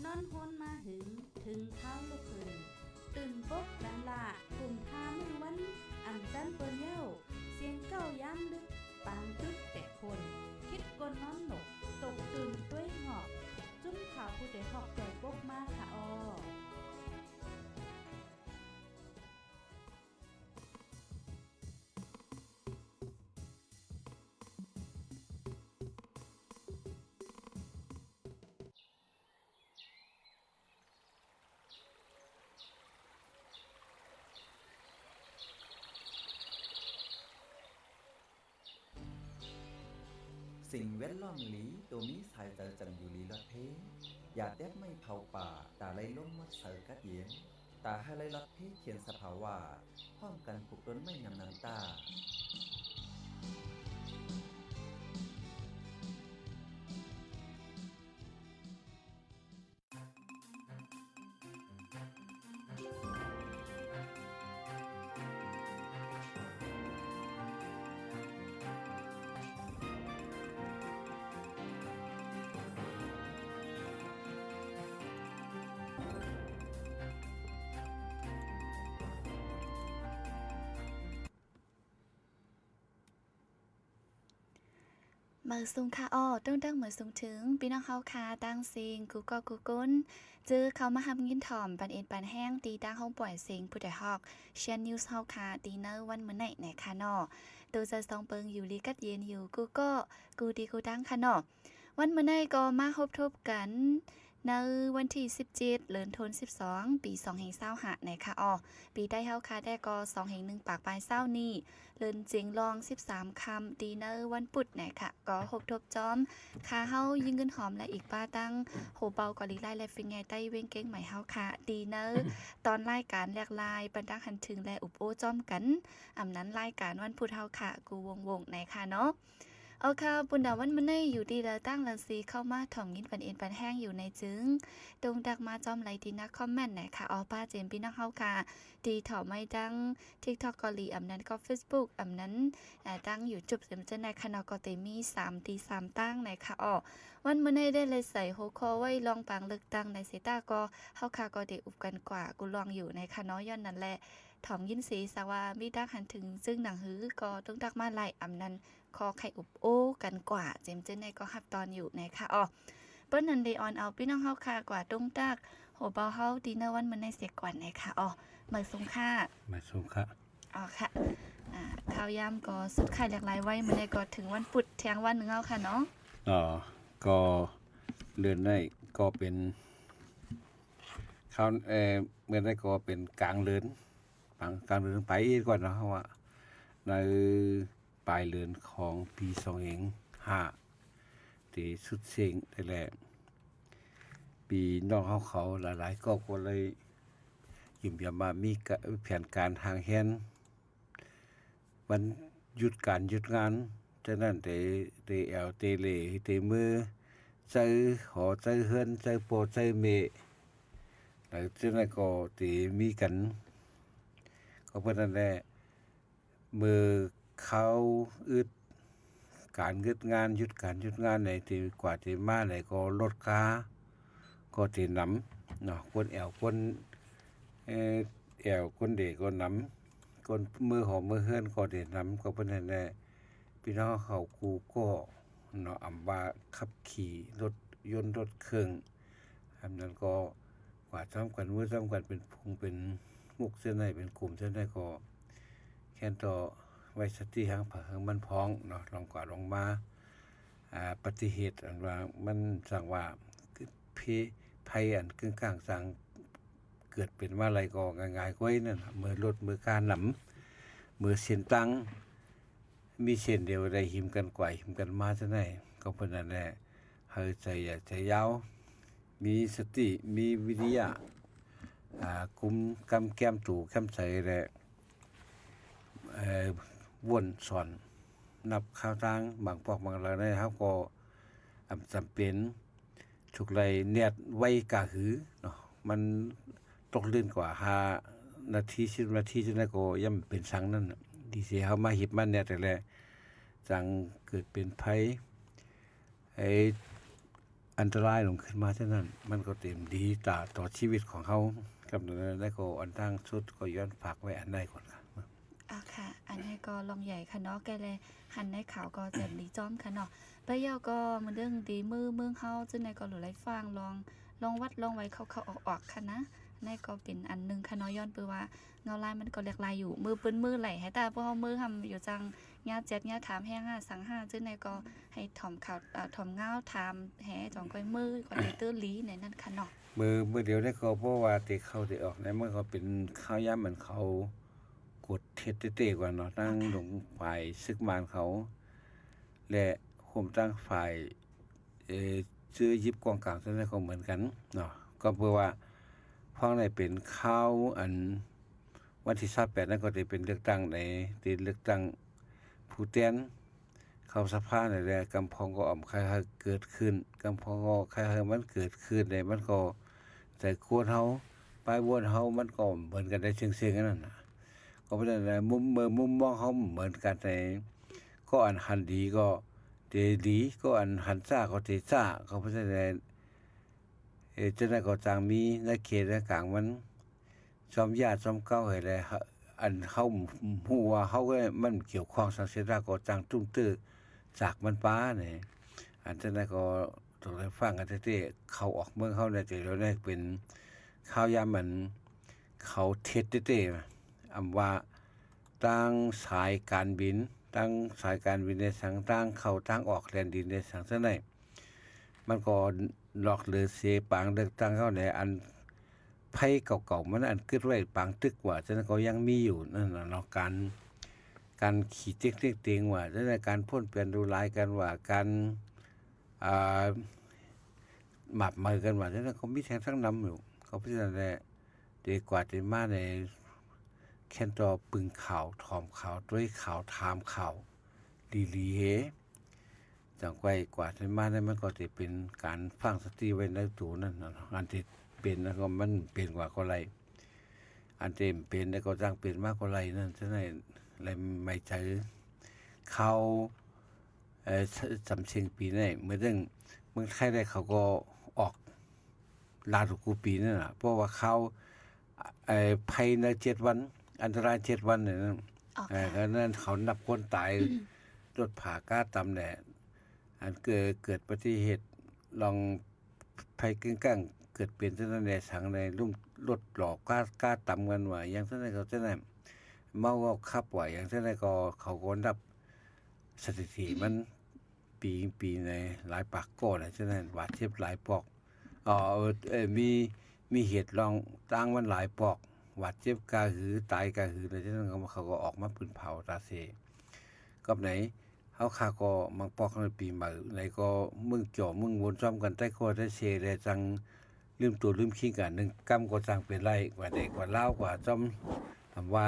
ນອນຮົນມາຫຶງ ເຖິງຄາວລຸກຂຶ້ນ ຕື່ນປົກກັນລະ ກຸມພາມື້ວັນ ອຳຈັນເປີນເຍົາ ສຽງກ້າວຍາມດຶກ ປາງຕຶກແຕກໂພນ ຄິດກົ້ນນອນໜົກ ຕົກຕື່ນຕົວຍຫອກ ຈຸ້ມຂາວຜູ້ໃດຮອກ ຈ່ອຍປົກມາຄະອໍ. ສິ່ງແວດລ້ອມດີ ໂຕມີສາຍໃຈຈັ່ງຢູ່ດີລອດເພ. ຢາແຕກໄມ້ເຜົາປ່າ ຕາໄຫຼລົມໝົດໃສກັດເຢັນ. ຕາໃຫ້ໄຫຼລອດເພຂຽນສະພາວະ ພ້ອມກັນປູກຕົ້ນໄມ້ນຳນ້ຳຕາ. ເໝີສູງຄະອໍ ຕົງຕັກເໝີສູງເຖິງ ພີ່ນ້ອງເຮົາຄະ ຕ່າງສິ່ງ ກູ່ເກາະກູ່ກົນ ເຈີເຂົ້າມາຮັບຍິນຖອມ ປັນເອັນປັນແຮງ ທີ່ທາງໂຮງປ່ອຍເສັງຜູ້ໃດຮອກ Shan News ເຮົາຄະ ທີ່ໃນວັນມື້ນີ້ແນ່ຄະເນາະ. ໂຕຈະສ່ອງເບິ່ງຢູ່ດີກັດເຢັນຢູ່ກູ່ເກາະ ກູ່ທີ່ກູ່ຕ່າງຄະເນາະ. ວັນມື້ນີ້ກໍມາພົບທົບກັນ ໃນວັນທີສິບເຈັດ ເດືອນໂທນສິບສອງ ປີສອງພັນຊາວຫ້າ ແນ່ຄະອໍ. ປີໄທເຮົາຄະແທ້ກໍສອງພັນໜຶ່ງປາກປາຍຊາວນີ້ ເດືອນເຈັງລອງສິບສາມຄ່ຳ ທີ່ໃນວັນພຸດແນ່ຄະ ກໍພົບທົບຈອມ ຄະເຮົາຍິງເງິນຫອມ ແລະ ອີກປະທັງໂຮເບົາເກົາຫຼີໃຕ້ ແລະ ເຟຍໃຫຍ່ໃຕ້ວຽງກຽງໃໝ່ເຮົາຄະ ທີ່ໃນຕອນລາຍການແລກລາຍ ປັນຕາງຫັນເຖິງ ແລະ ອຸບໂອ້ຈອມກັນ ອຳນັ້ນລາຍການວັນພຸດເຮົາຄະ ກູ່ວົງໆ ແນ່ຄະເນາະ. ເອົາຄະ ບຸນດາວັນມື້ນີ້ຢູ່ທີ່ລາວຕ່າງລາວສີເຂົ້າມາຖອມຍິນປັນເອັນປັນແຮງຢູ່ໃນຈຶ່ງ ຕົງຕັກມາຈອມໄລທີ່ໜ້າຄອມເມັນແນ່ຄະ ເອົາປາເຈມພີ່ນ້ອງເຮົາຄະ ທີ່ຖອມໄວ້ທັງ TikTok ເກົາຫຼີ ອຳນັ້ນກໍ Facebook ອຳນັ້ນ ເອີ ທັງ YouTube ເປັນຈັ່ງໃດຄະເນາະ ກໍເຕມີສາມທີ່ສາມຕ່າງໃນຄະເອາະ. ວັນມື້ນີ້ໄດ້ໄລ່ໃສ່ຫົວຂໍ້ໄວ້ລອງປາງເລືອກຕັ້ງໃນເສຍຕາກໍ ເຮົາຄະກໍໄດ້ອຸບກັນກວ່າກູ່ລອງຢູ່ໃນຄະເນາະ ຍ້ອນນັ້ນແຫຼະ ຖອມຍິນເສ ສາວ່າມີດັກຫັນເຖິງຈຶ່ງໜັງຫື ກໍຕົງຕັກມາໄລ່ ອຳນັ້ນ ຂໍໄຂອຸບໂອ້ກັນກວ່າ ເຈັມເຈີນໃນກໍຮັບຕອນຢູ່ໃນຄະເອາະ. ເປີ້ນນັ້ນໄດ້ອອນເອົາພີ່ນ້ອງເຮົາຄະກວ່າຕົງຕັກຫົວເບົາເຮົາທີ່ໃນວັນມື້ໃນເສຍກ່ອນໃນຄະເອາະ. ໝາຍສົງຄະ ໝາຍສົງຄະ ເອົາຄະ ອ່າ ຂ່າວຍາມກໍສຸດທ້າຍຫຼາກຫຼາຍໄວ້ ມື້ໃນກໍເຖິງວັນພຸດແທງວັນໜຶ່ງເຮົາຄະເນາະ. ອໍ ກໍເດືອນໃນກໍເປັນຂ່າວ ເອີ ມື້ໃນກໍເປັນກາງເດືອນ ກາງເດືອນໄປກ່ອນເນາະ ເຮົາວ່າໃນ ປາຍເດືອນຂອງປີສອງພັນຫ້າ ທີ່ສຸດເສັງແທ້ແຫຼະ ພີ່ນ້ອງເຮົາເຂົາຫຼາຍໆກໍ ກໍເລີຍຢືນຢັນວ່າມີກະ ແຜນການຮ່າງແຮງ ວັນຢຸດການຢຸດງານ ສະນັ້ນໄດ້ ໄດ້ແອວເຕເລ ເຕເມີ ໃສ່ຫໍໃສ່ເຮືອນ ໃສ່ພໍ່ໃສ່ແມ່ ແລ້ວສະນັ້ນກໍໄດ້ມີກັນ ກໍເພາະນັ້ນແຫຼະ ເມື່ອຄາວອຶດ ການຢຸດງານ ຢຸດການຢຸດງານໃນທີ່ກວ່າທີ່ມາໃນກໍລົດກາກໍທີ່ນຳເນາະ ຄົນແອວຄົນ ເອີ ແອວຄົນເດກໍນຳ ຄົນເມືອຫໍເມືອເຮືອນກໍໄດ້ນຳ ກໍເປັນນັ້ນແຫຼະ ພີ່ນ້ອງເຮົາຄູ່ກໍເນາະ ອຳວ່າຂັບຂີ່ລົດຍົນລົດເຄື່ອງ ອັນນັ້ນກໍ ກວ່າຈຳກັນ ເມື່ອຈຳກັນເປັນຝູງເປັນໝູ່ຈັ່ງໃດ ເປັນກຸ່ມຈັ່ງໃດ ກໍແຄ່ນຕໍ່ໄວ້ສະຕິຫາງໃຜຫາງມັນພ້ອງເນາະ ລອງກວ່າລອງມາ ອ່າ ປະຕິເຫດ ອັນວ່າມັນສ້າງວ່າ ເພ ໄພອັນກຶ້ງກ້າງສ້າງເກີດເປັນມາໄລກໍງ່າຍໆ ກວ່ານັ້ນ ເມື່ອລົດເມື່ອການຳ ເມື່ອເສັ້ນທາງ ມີເສັ້ນດຽວໃດຫິມກັນກວ່າຫິມກັນມາຈັ່ງໃດ ກໍເພາະນັ້ນແຫຼະ ໃຫ້ໃຈຢາກໃຈຍາວ ມີສະຕິ ມີວິລິຍະ ອ່າ ກຸມກຳແກ້ມໂຕແກ້ມໃຈແຫຼະ ເອີ ວົນສອນນັບຄາວທາງ ບາງພວກບາງລາວໃນເຮົາກໍ ອຳ ຈຳເປັນ ທຸກໄລແນດໄວກະຫືເນາະ ມັນຕົກລື່ນກວ່າຫ້ານາທີ ສິບນາທີຈັ່ງໃດກໍຢ່າມເປັນສັງນັ້ນ ດີເສຍເຮົາມາຮິບມາແນດແຫຼະ ຈັ່ງເກີດເປັນໄພ ໄອ້ ອັນຕະລາຍລົງຂຶ້ນມາຈັ່ງນັ້ນ ມັນກໍເຕັມດີຕາຕໍ່ຊີວິດຂອງເຮົາ. ກັບນັ້ນແລ້ວກໍອັນທາງສຸດກໍຍ້ອນຝາກໄວ້ອັນໃດກ່ອນ. ອາ ຄ່ະ ອັນນີ້ກໍລອງໃຫຍ່ຂະເນາະ ແກ່ແລ ຫັນໃນຂ່າວກໍແຈ່ມດີຈ້ອມຂະເນາະ. ໄປແລ້ວກໍມື້ເລື່ອງດີ ມື້ເມືອງເຮົາ ຈັ່ງໃດກໍຫຼູໄຫຼຟັງລອງ ລອງວັດລອງໄຫວເຂົ້າໆອອກໆຂະນະ. ອັນນີ້ກໍເປັນອັນໜຶ່ງຂະເນາະ ຍ້ອນເປີວ່າເງົາລາຍມັນກໍຫຼາກຫຼາຍຢູ່ ມື້ເປັນມື້ໄຫຼ ໃຫ້ຕາພວກເຮົາມື້ຫ້ຳຢູ່ຈັ່ງຍາແຈັດຍາຖາມແຮງຫ້າສັງຫ້າ ຈັ່ງໃດກໍໃຫ້ຖອມຂ່າວ ເອີ ຖອມເງົາຖາມແຮຈອງກ້ອຍມື້ກໍໄດ້ຕື່ນຫຼີໃນນັ້ນຂະເນາະ. ມື້ ມື້ດຽວນີ້ກໍເພາະວ່າແຕ່ເຂົ້າແຕ່ອອກນີ້ ມັນກໍເປັນຄາວຍາມອັນເຂົາ ກົດເທັດເຕ້ໆກ່ອນເນາະ ທັງ ອາ ຂອງຝ່າຍສຶກມານເຂົາ ແລະ ຮວມທັງຝ່າຍ ເອີ ຊື້ຢິບກອງກາງ ສ່ວນໃຫຍ່ກໍເໝືອນກັນເນາະ. ກໍເພື່ອວ່າຟັງໄດ້ເປັນຂ່າວ ອັນວັນທີຊາວແປດນັ້ນກໍໄດ້ເປັນເລືອກຕັ້ງໃດ ໄດ້ເລືອກຕັ້ງຜູ້ແທນ ເຂົ້າສະພານັ້ນແຫຼະ ກຳພອງກໍອອມຄາເຄີເກີດຂຶ້ນ ກຳພອງກໍຄາເຄີມັນເກີດຂຶ້ນໄດ້ ມັນກໍໃສ່ຄົນເຮົາ ປາຍໂຫວດເຮົາມັນກໍເໝືອນກັນໄດ້ເຊິ່ງໆ ອັນນັ້ນນະ. ກໍເພາະນັ້ນແຫຼະ ມຸມ ເມື່ອມຸມມອງເຮົາເໝືອນກັນໃດ ກໍອັນຫັນດີກໍເຕດີ ກໍອັນຫັນຊ້າກໍເຕຊ້າ. ກໍເພາະສະນັ້ນແຫຼະ ເອີ ຈັ່ງໃດກໍຈັ່ງມີໃນເຂດໃນກາງມັນ ຊອມຢາຊອມເກົ່າໃຫ້ແລະ ອັນເຮົາຮູ້ວ່າເຮົາກໍມັນກ່ຽວຂ້ອງສັງເສດາກໍຈັ່ງຕຸ້ມຕື້ຈາກມັນປານີ້. ອັນຈັ່ງໃດກໍຕ້ອງໄດ້ຟັງກັນແທ້ໆ ເຂົ້າອອກເມືອງເຮົາໃນແຕ່ລະແນວເປັນຂ່າວຍາມມັນເຂົາເທັດແທ້ໆ ອຳວ່າ ທາງສາຍການບິນ ທາງສາຍການບິນໃດສັງ ທາງເຂົ້າທາງອອກແລນດິນໃດສັງຊັ້ນໃດ ມັນກໍນອກເໜືອເສປາງເລືອກຕັ້ງເຮົາແຫຼະ ອັນໄພເກົ່າໆ ມັນອັນກຶດໄວ້ປາງຕຶກວ່າ ຈັ່ງນັ້ນກໍຍັງມີຢູ່ນັ້ນນະເນາະ. ການ ການຂີ້ເຕັກເຕັກເຕັງວ່າ ຈັ່ງນັ້ນ ການພົ້ນເປ່ຽນດູລາຍກັນວ່າ ການ ອ່າ ໝາບໄໝກັນວ່າ ຈັ່ງນັ້ນກໍມີແທງທັງນຳຢູ່. ກໍເພາະສະນັ້ນແຫຼະ ເດກວ່າເດມາໃນແຄນຕໍ່ປຶງຂ່າວ ຖອມຂ່າວ ໂດຍຂ່າວ ຖາມຂ່າວ ຫຼີໆເຮ ຈັ່ງໄກກວ່າເດມາໃນ ມັນກໍຈະເປັນການຝັງສະຕິໄວ້ໃນໂຕນັ້ນນະ. ອັນທີ່ເປັນນັ້ນກໍມັນເປັນກວ່າກໍໄລ ອັນທີ່ເປັນແລ້ວກໍຈັ່ງເປັນມາກໍໄລນັ້ນ ສະນັ້ນແຫຼະ ໄໝໃຈຂ່າວ ເອີ ສຳເຊັງປີນີ້ ເໝືອນເລື່ອງເມືອງໄທໄດ້ ເຂົາກໍອອກຫຼາຍກວ່າປີນັ້ນລະ ເພາະວ່າຂ່າວ ເອີ ໄພໃນເຈັດວັນ ອັນຕະລາຍເຈັດວັນນັ້ນ ເອີ ອັນນັ້ນເຂົານັບຄົນຕາຍ ລົດຜາກ້າຕຳແຫຼະ ອັນເກີດ ເກີດປະຕິເຫດ ລອງໄພກຶ້ງກ້າງ ເກີດເປັນຈັ່ງນັ້ນແຫຼະ ສັງໃນລຸ່ມລົດຫຼໍ້ກ້າ ກ້າຕຳກັນວ່າ ຢ່າງຊັ້ນໃດກໍຈັ່ງນັ້ນ ເມົາເວົ້າຂັບວ່າ ຢ່າງຊັ້ນໃດກໍ ເຂົາກໍນັບ ສະຖິຕິມັນປີ ປີໃນຫຼາຍປາກກໍນະ ສະນັ້ນບາດເຈັບຫຼາຍປອກ ເອີ ເອີ ມີ ມີເຫດລອງຕ່າງມັນຫຼາຍປອກ ບາດເຈັບກະຫື ຕາຍກະຫື ສະນັ້ນເຂົາກໍອອກມາປືນເຜົາຕາເສ. ກັບໃນເຮົາຂ້າກໍມັກປອກໃນປີໃໝ່ ໃນກໍມຶງຈໍ້ມຶງວົນຊ້ອມກັນ ແຕ່ກໍໄດ້ເສແລຈັ່ງ ລືມຕົວລືມຄີງກັນ ໜຶ່ງກຳກໍຈັ່ງເປັນໄລ ກວ່າແດກວ່າລາວ ກວ່າຈອມ ອຳວ່າ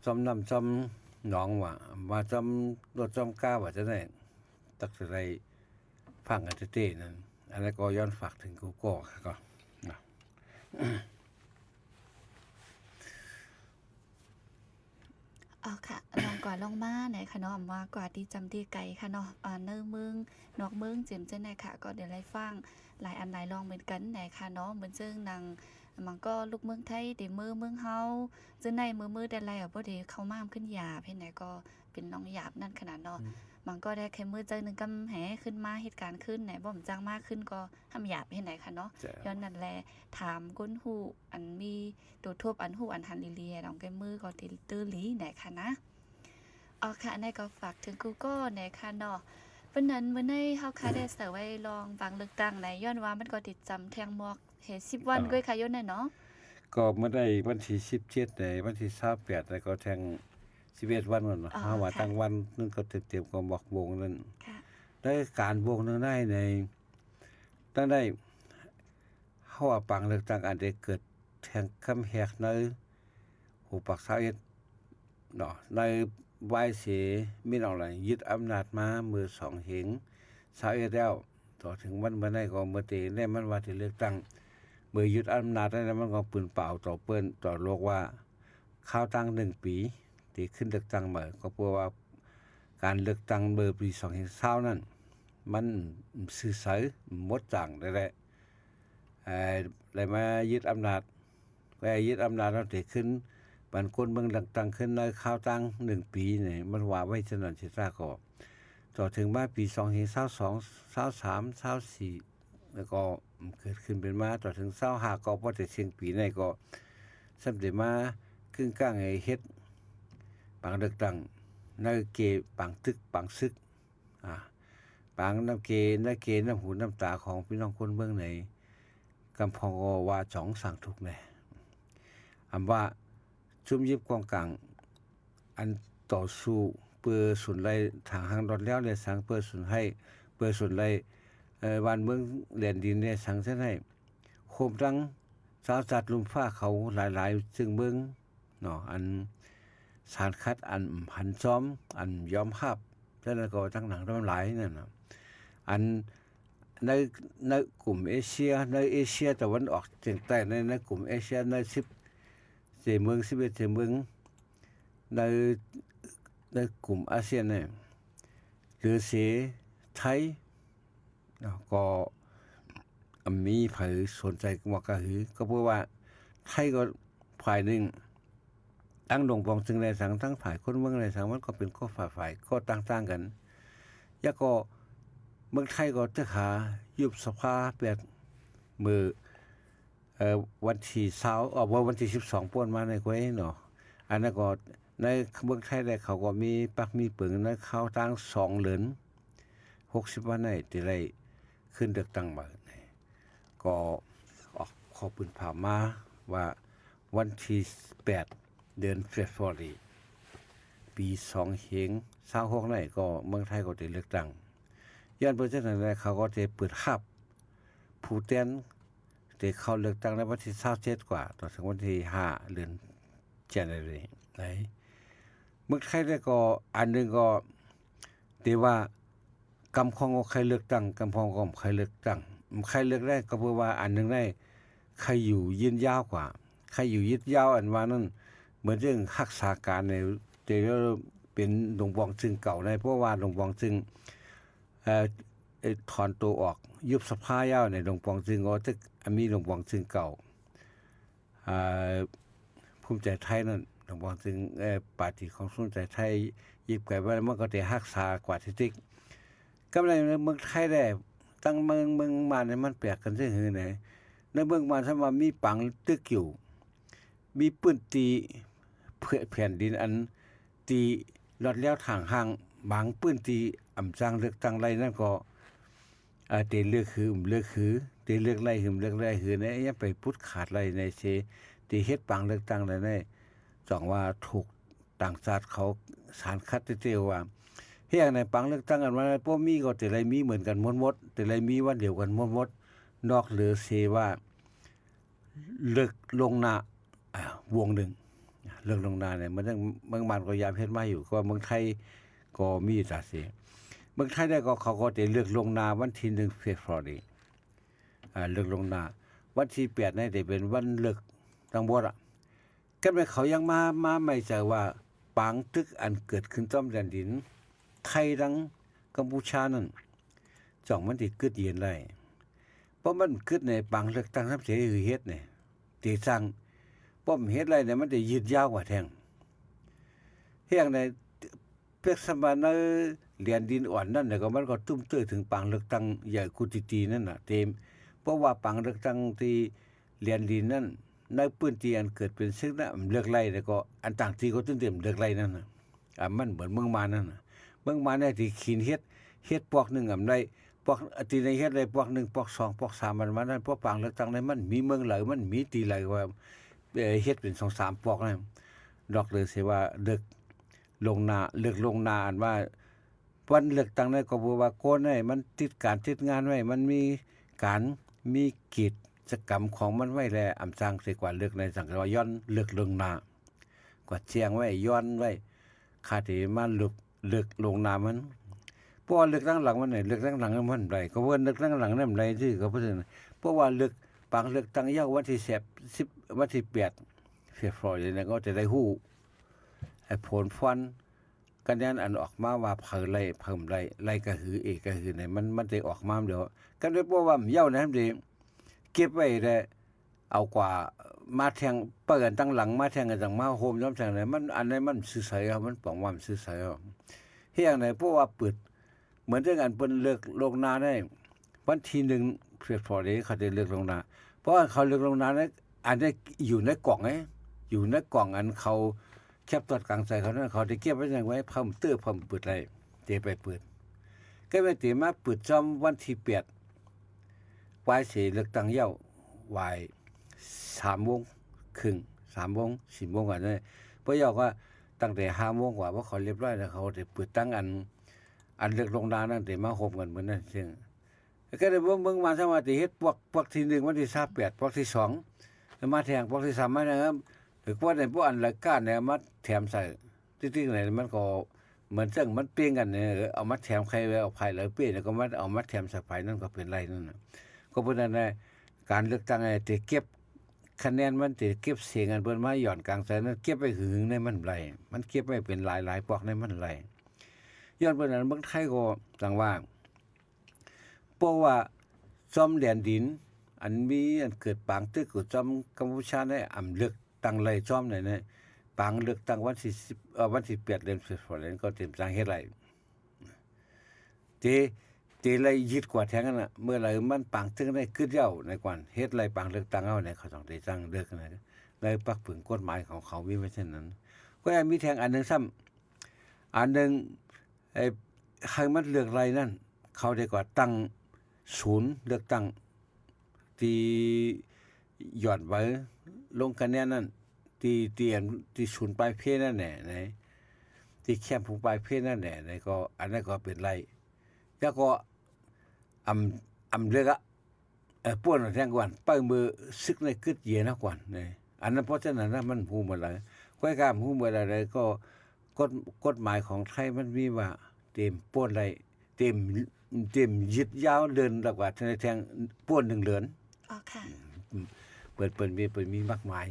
ຈອມນ້ຳຈອມໜອງວ່າ ອຳວ່າຈອມລົດຈອມກາວ່າຈັ່ງໃດ ຕັກຈະໄດ້ຟັງກັນເຕ້ໆນັ້ນ. ອັນນັ້ນກໍຍ້ອນຝາກເຖິງກູກໍ ກໍນະ. ເອົາ ຄ່ະ ລອງກວ່າລອງມາແນະ ຂະເນາະ ວ່າກວ່າທີ່ຈຳທີ່ໄກ ຂະເນາະ ອາ ໃນເມືອງ ນອກເມືອງ ເຈັມຈັ່ງໃດ ຂະ ກໍໄດ້ໄລ່ຟັງຫຼາຍອັນຫຼາຍລອງເໝືອນກັນແນະ ຂະເນາະ. ເໝືອນເຊິ່ງນາງ ມັນກໍລູກເມືອງໄທ ໄດ້ເມືອເມືອງເຮົາ ຈັ່ງໃດ ເມືອ ເມືອແຕ່ໄລ ບໍ່ໄດ້ເຂົ້າມາ ມັນຂຶ້ນຢາບ ເຮັດໃດກໍເປັນນ້ອງຢາບນັ້ນຂະໜາດເນາະ. ມັນກໍໄດ້ແຄ່ເມືອເທື່ອໜຶ່ງ ກຳແຫຂຶ້ນມາເຮັດການຄືນແນະ ບໍ່ມັນຈັ່ງມາຄືນກໍຫ້າມຢາບ ເຮັດໃດ ຂະເນາະ. ຍ້ອນນັ້ນແຫຼະ ຖາມຄົນຮູ້ ອັນມີໂຕທົບ ອັນຮູ້ອັນຫັນອີ່ຫຼີ ລອງແກ່ມືກໍຕິຕື່ນຫຼີແນະ ຂະນະ. ອໍ ຂະ ອັນໃດກໍຝາກເຖິງກູກໍແນະ ຂະເນາະ. ເປັນນັ້ນ ມື້ໃນເຮົາ ຂະ ໄດ້ໃສ່ໄວ້ລອງຫວ່າງເລືອກຕັ້ງໃດ ຍ້ອນວ່າມັນກໍຕິດຈຳແທ່ງໝອກເຮ ສິບວັນ ເອີ ກ້ວຍ ຂະ ຢູ່ນັ້ນເນາະ. ກໍມື້ໃນວັນທີສິບເຈັດໃດ ວັນທີຊາວແປດໃດ ກໍແທ່ງສິບເອັດວັນ ເນາະ. ອໍ ເຮົາວ່າ ຂະ ຕັ້ງວັນໜຶ່ງກໍເຕັມໆ ກໍໝອກໂມງນັ້ນ. ຂະ ໃນການໂມງໜຶ່ງໃນ ໃນ ຕັ້ງໃນ ເຮົາວ່າປາງເລືອກຕັ້ງ ອັນໄດ້ເກີດແທ່ງຄຳແຮກໃນຫົວປາກຊາວເອັດເນາະ ໃນວາຍເສ ມິນອອງໄລ ຍຶດອຳນາດມາເມື່ອສອງເຮງຊາວເອັດແລ້ວ ຕໍ່ເຖິງວັນເມື່ອໃດກໍເມື່ອເຕແນມມັນວ່າຈະເລືອກຕັ້ງ ເມື່ອຍຶດອຳນາດໄດ້ແລ້ວ ມັນກໍປືນເປົ່າຕໍ່ເປີ້ນຕໍ່ໂລກວ່າ ຄາວຕັ້ງໜຶ່ງປີ ທີ່ຂຶ້ນເລືອກຕັ້ງໃໝ່ ກໍເພື່ອວ່າການເລືອກຕັ້ງເມື່ອປີສອງເຮງຊາວນັ້ນ ມັນຊື່ໃສ ໝົດຈ້າງໄດ້ແຫຼະ ເອີ ໄດ້ມາຍຶດອຳນາດ ໄດ້ຍຶດອຳນາດແລ້ວ ໄດ້ຂຶ້ນປັນກົນເມືອງຕັ້ງຂຶ້ນໃນຄາວຕ່າງໜຶ່ງປີນີ້ ມັນວ່າໄວ້ຊັ້ນນັ້ນຊິຕາກໍ ຕໍ່ເຖິງມາປີສອງພັນຊາວສອງ ຊາວສາມ ຊາວສີ່ ແລ້ວກໍເກີດຂຶ້ນເປັນມາ ຕໍ່ເຖິງຊາວຫ້າ ກໍພໍໄດ້ເສັງປີໃນກໍ ສ່ຳໄດ້ມາກຶ້ງກ້າງໃຫ້ເຮັດປາງເລືອກຕັ້ງ ໃນເກປາງຕຶກປາງຊຶກ ອາ ປາງນ້ຳເກ ໃນເກນ້ຳຫູນ້ຳຕາຂອງພີ່ນ້ອງຄົນເມືອງໃນ ກຳພອງກໍວ່າຈອງສ້າງທຸກແດ່ ອຳວ່າຊຸມຢິບກອງກາງ ອັນຕໍ່ສູ້ເພື່ອສູນໄລ່ທາງຫາງລອດແລ້ວແລະສັງ ເພື່ອສູນໄຮ່ ເພື່ອສູນໄລ່ ເອີ ບ້ານເມືອງແດນດິນແລະສັງຊັ້ນໃຫ້ ໂຮມທັງຊາວຊາດລຸ່ມຟ້າເຂົາຫຼາຍໆ ຊຶ່ງເບິ່ງເນາະ ອັນສານຂັດ ອັນຫັນຊອມ ອັນຍອມຮັບ ຈັ່ງນັ້ນກໍຕັ້ງໜັງນ້ຳລາຍນັ້ນນະ ອັນ ໃນ ໃນກຸ່ມເອເຊຍ ໃນເອເຊຍຕາເວັນອອກສຽງໃຕ້ ໃນ ໃນກຸ່ມເອເຊຍ ໃນສິບເຈເມືອງ ສິບເອັດເຈເມືອງ ໃນ ໃນກຸ່ມອາຊຽນນີ້ ຫຼືເສໄທ ເນາະ ກໍມີໃຜສົນໃຈມາກະຫື ກໍເພາະວ່າໄທກໍຝ່າຍໜຶ່ງ ທັງດົງບອງຊຶງແລະສັງ ທັງຝ່າຍຄົນເມືອງແລະສັງ ມັນກໍເປັນກໍຝ່າຍໆ ກໍຕ່າງໆກັນ ແລ້ວກໍເມືອງໄທກໍຖືກຫາຍຸບສະພາແປດ ມື້ ເອີ ວັນທີຊາວ ເອີ ບໍ່ ວັນທີສິບສອງ ປົນມາໃນກວຍເນາະ ອັນນັ້ນກໍໃນເມືອງໄທແລະເຂົາກໍມີປັກມີປຶງໃນຄາວຕ່າງສອງເດືອນ ຫົກສິບວັນໃນທີ່ໄດ້ຂຶ້ນເລືອກຕັ້ງໃໝ່ ກໍອອກຂໍ້ພື້ນພາມາວ່າ ວັນທີແປດ ເດືອນເຟບຣວາຣີ ປີສອງພັນຊາວຫົກໃນ ກໍເມືອງໄທກໍໄດ້ເລືອກຕັ້ງ ຍ້ອນເປັນເຊັ່ນນັ້ນແຫຼະ ເຂົາກໍໄດ້ເປີດຮັບຜູ້ແທນ ໄດ້ເຂົ້າເລືອກຕັ້ງໃນວັນທີຊາວເຈັດກວ່າ ຕໍ່ເຖິງວັນທີຫ້າ ເດືອນ January ໃນເມືອງໄທແລ້ວກໍອັນໜຶ່ງກໍ ແຕ່ວ່າກຳຂອງກໍໃຄ່ເລືອກຕັ້ງ ກຳຂອງກໍໃຄ່ເລືອກຕັ້ງ ໃຄ່ເລືອກໄດ້ ກໍເພາະວ່າອັນໜຶ່ງໄດ້ ໃຄ່ຢູ່ຍືນຍາວກວ່າ ໃຄ່ຢູ່ຍືນຍາວ ອັນວ່ານັ້ນ ເໝືອນເລື່ອງຮັກສາການໃນ ແຕ່ເປັນດົງບອງຊຶງເກົ່າໃນ ເພາະວ່າດົງບອງຊຶງ ເອີ ຖອນໂຕອອກ ຍຸບສະພາຍາວໃນດົງບອງຊຶງ ກໍຖືກ ມີດົງບອງຊຶງເກົ່າ ອາ ພູມໃຈໄທນັ້ນ ດົງບອງຊຶງ ເອີ ປາຕີຂອງພູມໃຈໄທ ຢິບໄກໄວ້ ມັນກໍໄດ້ຮັກສາກວ່າທີ່ຈິງ ກັບໃນເມືອງໄທແດ່ ຕັ້ງເມືອງ ເມືອງມານນີ້ມັນແປກກັນຊື່ຫືໃນ ໃນເມືອງມານສາມາດມີປາງຕຶກຢູ່ ມີພື້ນທີ່ ແຜ່ນ ແຜ່ນດິນອັນທີ່ລອດແລ້ວຖາງຫ້າງ ບາງພື້ນທີ່ອຳຈັ່ງເລືອກຕັ້ງໄດ້ນັ້ນກໍ ອາ ໄດ້ເລືອກຄືບໍ່ເລືອກຄື ໄດ້ເລືອກໄດ້ຄືບໍ່ເລືອກໄດ້ຄືໃນ ຍັງໄປປຸດຂາດໄດ້ໃນເສ ໄດ້ເຮັດປາງເລືອກຕັ້ງໄດ້ໃນ ຈັ່ງວ່າຖືກຕ່າງຊາດເຂົາສານຂັດເຕວວ່າ ເຮັດຫຍັງໃນປາງເລືອກຕັ້ງອັນວ່າບໍ່ມີ ກໍຈະໄດ້ມີເໝືອນກັນໝົດໆ ຈະໄດ້ມີວັນດຽວກັນໝົດໆ ນອກເຫຼືອເສວ່າ ເລືອກລ່ວງໜ້າ ອາ ວົງໜຶ່ງ ເລືອກລ່ວງໜ້ານີ້ ເມືອງ ເມືອງມານກໍຢາມເຮັດມາຢູ່ ກໍເມືອງໄທກໍມີຕາເສ ເມືອງໄທໄດ້ກໍ ເຂົາກໍໄດ້ເລືອກລ່ວງໜ້າວັນທີໜຶ່ງເຟບຣວາຣີ ອາ ເລືອກລ່ວງໜ້າ ວັນທີແປດນີ້ໄດ້ເປັນວັນເລືອກຕັ້ງບົດ ກໍແມ່ນເຂົາຍັງມາ ມາໃໝ່ໃຈວ່າ ປາງຕຶກອັນເກີດຂຶ້ນຕາມແດນດິນ ໄທທັງກຳປູຊານັ້ນ ຈ້ອງມັນຊິກຶດເຢັນໄດ້ ເພາະມັນກຶດໃນປາງເລືອກຕັ້ງນຳເສ ເຮັດນີ້ ເຕະສ້າງ ປ້ອມເຮັດໄດ້ນີ້ ມັນຈະຍືດຍາວກວ່າແທ້ງ ເຮັດຫຍັງໃນ ເປັກສຳບານໃນແດນດິນອ່ອນນັ້ນ ແລ້ວກໍມັນກໍຕຸ້ມເຕີເຖິງປາງເລືອກຕັ້ງໃຫຍ່ກຸຕິຕີນັ້ນນະ ເຕັມ ເພາະວ່າປາງເລືອກຕັ້ງທີ່ແດນດິນນັ້ນ ໃນພື້ນທີ່ອັນເກີດເປັນເຊິ່ງນະ ເລືອກໄລ່ ແລ້ວກໍອັນຕ່າງທີ່ກໍຕື່ມເຕັມເລືອກໄລ່ນັ້ນນະ ອາ ມັນເໝືອນເມືອງມານນັ້ນນະ ເມືອງມານນີ້ທີ່ຂີນເຮັດ ເຮັດປອກໜຶ່ງອຳໄດ້ ປອກ ອາ ທີ່ໄດ້ເຮັດໄດ້ປອກໜຶ່ງ ປອກສອງ ປອກສາມ ມັນມານັ້ນ ເພາະປາງເລືອກຕັ້ງໃນມັນມີເມືອງໃດ ມັນມີທີ່ໃດວ່າ ເຮັດເປັນສອງສາມປອກນັ້ນ ດອກເຕີເສວ່າເລືອກລ່ວງໜ້າ ເລືອກລ່ວງໜ້າ ອັນວ່າ ວັນເລືອກຕັ້ງໃດກໍບໍ່ວ່າ ກ່ອນໃດມັນຕິດການຕິດງານໄວ້ ມັນມີການ ມີກິດຈະກຳຂອງມັນໄວ້ແລ້ວ ອຳຈັ່ງຊິກວ່າເລືອກໃນສັງກະວ່າ ຍ້ອນເລືອກລ່ວງໜ້າ ກວ່າແຈ້ງໄວ້ ຍ້ອນໄວ້ ຄາດທີ່ມາເລືອກ ເລືອກລ່ວງໜ້າມັນ ເພາະວ່າເລືອກຕັ້ງຫຼັງມັນ ເລືອກຕັ້ງຫຼັງມັນໄດ້ ກໍເພິ່ນເລືອກຕັ້ງຫຼັງນັ້ນໄດ້ຊື່ ກໍເພິ່ນ ເພາະວ່າເລືອກ ປາງເລືອກຕັ້ງຍາວວັນທີສິບ ສິບ ວັນທີແປດເຟບຣວາຣີນີ້ ກໍຈະໄດ້ຮູ້ ໄອ້ຜົນຟັນ ຄະແນນອັນອອກມາວ່າໃຜໄລ່ ໃຜບໍ່ໄລ່ ໄລ່ກະຫື ເອກະຫືນີ້ ມັນ ມັນໄດ້ອອກມາແລ້ວ ກະໄດ້ບໍ່ວ່າມັນເຍົາະນະ ມັນໄດ້ເກັບໄວ້ແລ້ວ ເອົາກວ່າມາແທງ ເປີດຕັ້ງຫຼັງມາແທງກັນ ຈັ່ງມາໂຮມຍອມແທງໃດ ມັນ ອັນໃດມັນຊື່ໄສ ມັນປອງວ່າມັນຊື່ໄສ ເຮັດຫຍັງໃດ ເພາະວ່າປຶດ ເໝືອນຈັ່ງອັນເພິ່ນເລືອກລ່ວງໜ້າໃນວັນທີໜຶ່ງ ເພຣສພໍດີ ເຂົາໄດ້ເລືອກລ່ວງໜ້າ ເພາະວ່າເຂົາເລືອກລ່ວງໜ້າໃນ ອັນໃດຢູ່ໃນກ່ອງໄງ ຢູ່ໃນກ່ອງອັນເຂົາແຄັບຕອນກາງໃຈເຂົານັ້ນ ເຂົາໄດ້ເກັບໄວ້ຫຍັງໄວ້ ພາມເຕີພາມປຶດໄດ້ ເຕໄປປຶດ ກໍແມ່ນເຕມາປຶດຊ່ອມວັນທີແປດ ປາຍເສເລືອກຕັ້ງເຍົາະ ວາຍສາມໂມງເຄິ່ງ ສາມໂມງ ສີ່ໂມງ ອັນນັ້ນ ບໍ່ເຍົາະວ່າຕັ້ງແຕ່ຫ້າໂມງກວ່າ ເພາະເຂົາລຽບຮ້ອຍແລ້ວ ເຂົາໄດ້ປຶດຕັ້ງອັນ ອັນເລືອກລ່ວງໜ້ານັ້ນ ໄດ້ມາໂຮມກັນມື້ນັ້ນ ເຊິ່ງ ກໍໄດ້ເບິ່ງ ເບິ່ງມາຊະວ່າໄດ້ເຮັດພວກ ພວກທີໜຶ່ງ ວັນທີຊາວແປດ ພວກທີສອງ ມາແທງ ພວກທີສາມ ມາແທງ ແລ້ວພວກນັ້ນ ພວກອັນລາຍການນີ້ມາແຖມໃສ່ ທີ່ຈິງແລ້ວມັນກໍເໝືອນຈັ່ງມັນເປ່ງກັນ ເອີ ເອົາມາແຖມໃຜ ເອົາໃຜລາວເປ້ ແລ້ວກໍມາເອົາມາແຖມໃສ່ໃຜນັ້ນກໍເປັນໄລ່ນັ້ນນະ ກໍເພາະນັ້ນນະ ການເລືອກຕັ້ງນີ້ໄດ້ເກັບຄະແນນມັນ ໄດ້ເກັບສຽງອັນເພິ່ນມາຍ້ອນກາງໃຈນັ້ນ ເກັບໄວ້ຫຶງໃນມັນໄລ່ ມັນເກັບໄວ້ເປັນຫຼາຍໆພວກໃນມັນໄລ່ ຍ້ອນເພິ່ນນັ້ນ ເມືອງໄທກໍຈັ່ງວ່າ ເພາະວ່າຈອມແດນດິນ ອັນມີອັນເກີດປາງຕຶກກັບຈອມກຳປູເຈຍໃນອຳເລືອກຕັ້ງໄລ່ຈອມໃນ ໃນປາງເລືອກຕັ້ງວັນທີສິບ ເອີ ວັນທີແປດເດືອນເພຣສພໍດີ ກໍເຕັມຈັ່ງເຮັດໄລ່ ເຕ ເຕໄລ່ຍຶດກວາດແທງນັ້ນນະ ເມື່ອໃດມັນປາງຕຶກໄດ້ກຶດເຍົາໃນກວານເຮັດໄລ່ປາງເລືອກຕັ້ງເຮົາໃນ ເຂົາຕ້ອງໄດ້ຈັ່ງເລືອກໃນ ໃນປັກປຶງກົດໝາຍຂອງເຂົາມີໄວ້ເຊັ່ນນັ້ນ ກໍຍັງມີແທງອັນໜຶ່ງຊ້ຳ ອັນໜຶ່ງ ໄອ້ ໃຫ້ມັນເລືອກໄລ່ນັ້ນ ເຂົາໄດ້ກໍຕັ້ງສູນເລືອກຕັ້ງ ທີ່ຍອດໃບລົງຄະແນນນັ້ນ ທີ່ ທີ່ອັນ ທີ່ສູນປາຍເພນັ້ນແຫຼະ ໃນ ທີ່ແຄມຜູ້ປາຍເພນັ້ນແຫຼະ ໃນກໍ ອັນນັ້ນກໍເປັນໄລ່ ແລ້ວກໍອຳ ອຳເລືອກອະ ເອີ ປ່ວນແທງກ່ອນ ໄປມື້ສຶກໃນກຶດເຢັນເຮົາກ່ອນ ອັນນັ້ນ ເພາະສະນັ້ນນະ ມັນຮູ້ໝົດແລ້ວ ຂ້ອຍກໍຮູ້ໝົດແລ້ວ ແລ້ວກໍ ກົດ ກົດໝາຍຂອງໄທມັນມີວ່າ ເຕັມປ່ວນໄດ້ ເຕັມ ເຕັມຍຶດຍາວເດີນ ແລ້ວກໍແທງປ່ວນໜຶ່ງເດີນ ອໍ ຄ່ະ ເພິ່ນ ເພິ່ນມີ ເພິ່ນມີໝາກໝາຍ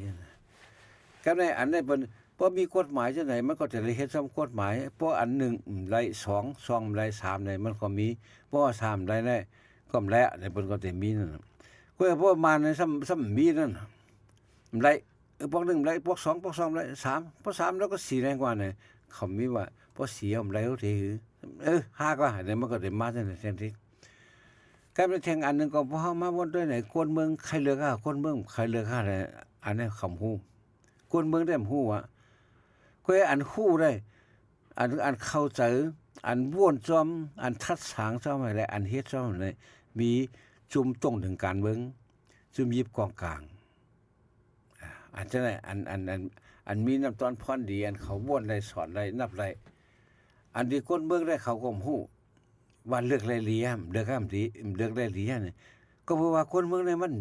ກັບໃນອັນໃດເພິ່ນ ບໍ່ມີກົດໝາຍຈັ່ງໃດ ມັນກໍຈະໄດ້ເຮັດຊອມກົດໝາຍ ເພາະອັນໜຶ່ງໄດ້ ສອງ ສອງໄດ້ ສາມໄດ້ ມັນກໍມີ ເພາະວ່າສາມໄດ້ແລ້ວ ກໍແລ້ວ ເພິ່ນກໍຈະມີນັ້ນ ກໍເພາະມາໃນຊ້ຳ ຊ້ຳມີນັ້ນ ໄດ້ ເອີ ພວກໜຶ່ງໄດ້ ພວກສອງ ພວກສອງໄດ້ ສາມ ພວກສາມແລ້ວກໍສີ່ແນງກວ່ານີ້ ເຂົາມີວ່າ ພວກສີ່ເຮົາໄດ້ເທົ່າໃດ ເອີ ຫ້າກວ່າ ອັນນີ້ມັນກໍໄດ້ມາຈັ່ງໃດຈັ່ງຊີ້ ການແທງອັນໜຶ່ງກໍ ພວກເຮົາມາບ່ອນດ້ວຍໃນ ຄົນເມືອງໃຄເລືອກເຮົາ ຄົນເມືອງໃຄເລືອກເຮົາ ອັນນີ້ເຂົາຮູ້ ຄົນເມືອງໄດ້ຮູ້ວ່າ ກໍອັນຮູ້ໄດ້ ອັນ ອັນເຂົ້າໃຈ ອັນໂຫວດຊອມ ອັນທັດສາງຊອມໃຫ້ ແລະ ອັນເຮັດຊອມໃຫ້ ມີຈຸມຕົງເຖິງການເມືອງ ຈຸມຢິບກອງກາງ ອາ ອັນຈັ່ງໃດ ອັນ ອັນ ອັນ ອັນມີນ້ຳຕ້ອນພອນດີ ອັນເຂົາໂຫວດໄດ້ ສອນໄດ້ ນັບໄດ້ ອັນທີ່ຄົນເມືອງໄດ້ ເຂົາກໍຮູ້ວ່າເລືອກໄດ້ດີ ເລືອກໄດ້ດີ ເລືອກໄດ້ດີ ອັນນີ້ ກໍເພາະວ່າຄົນເມືອງນີ້ມັນ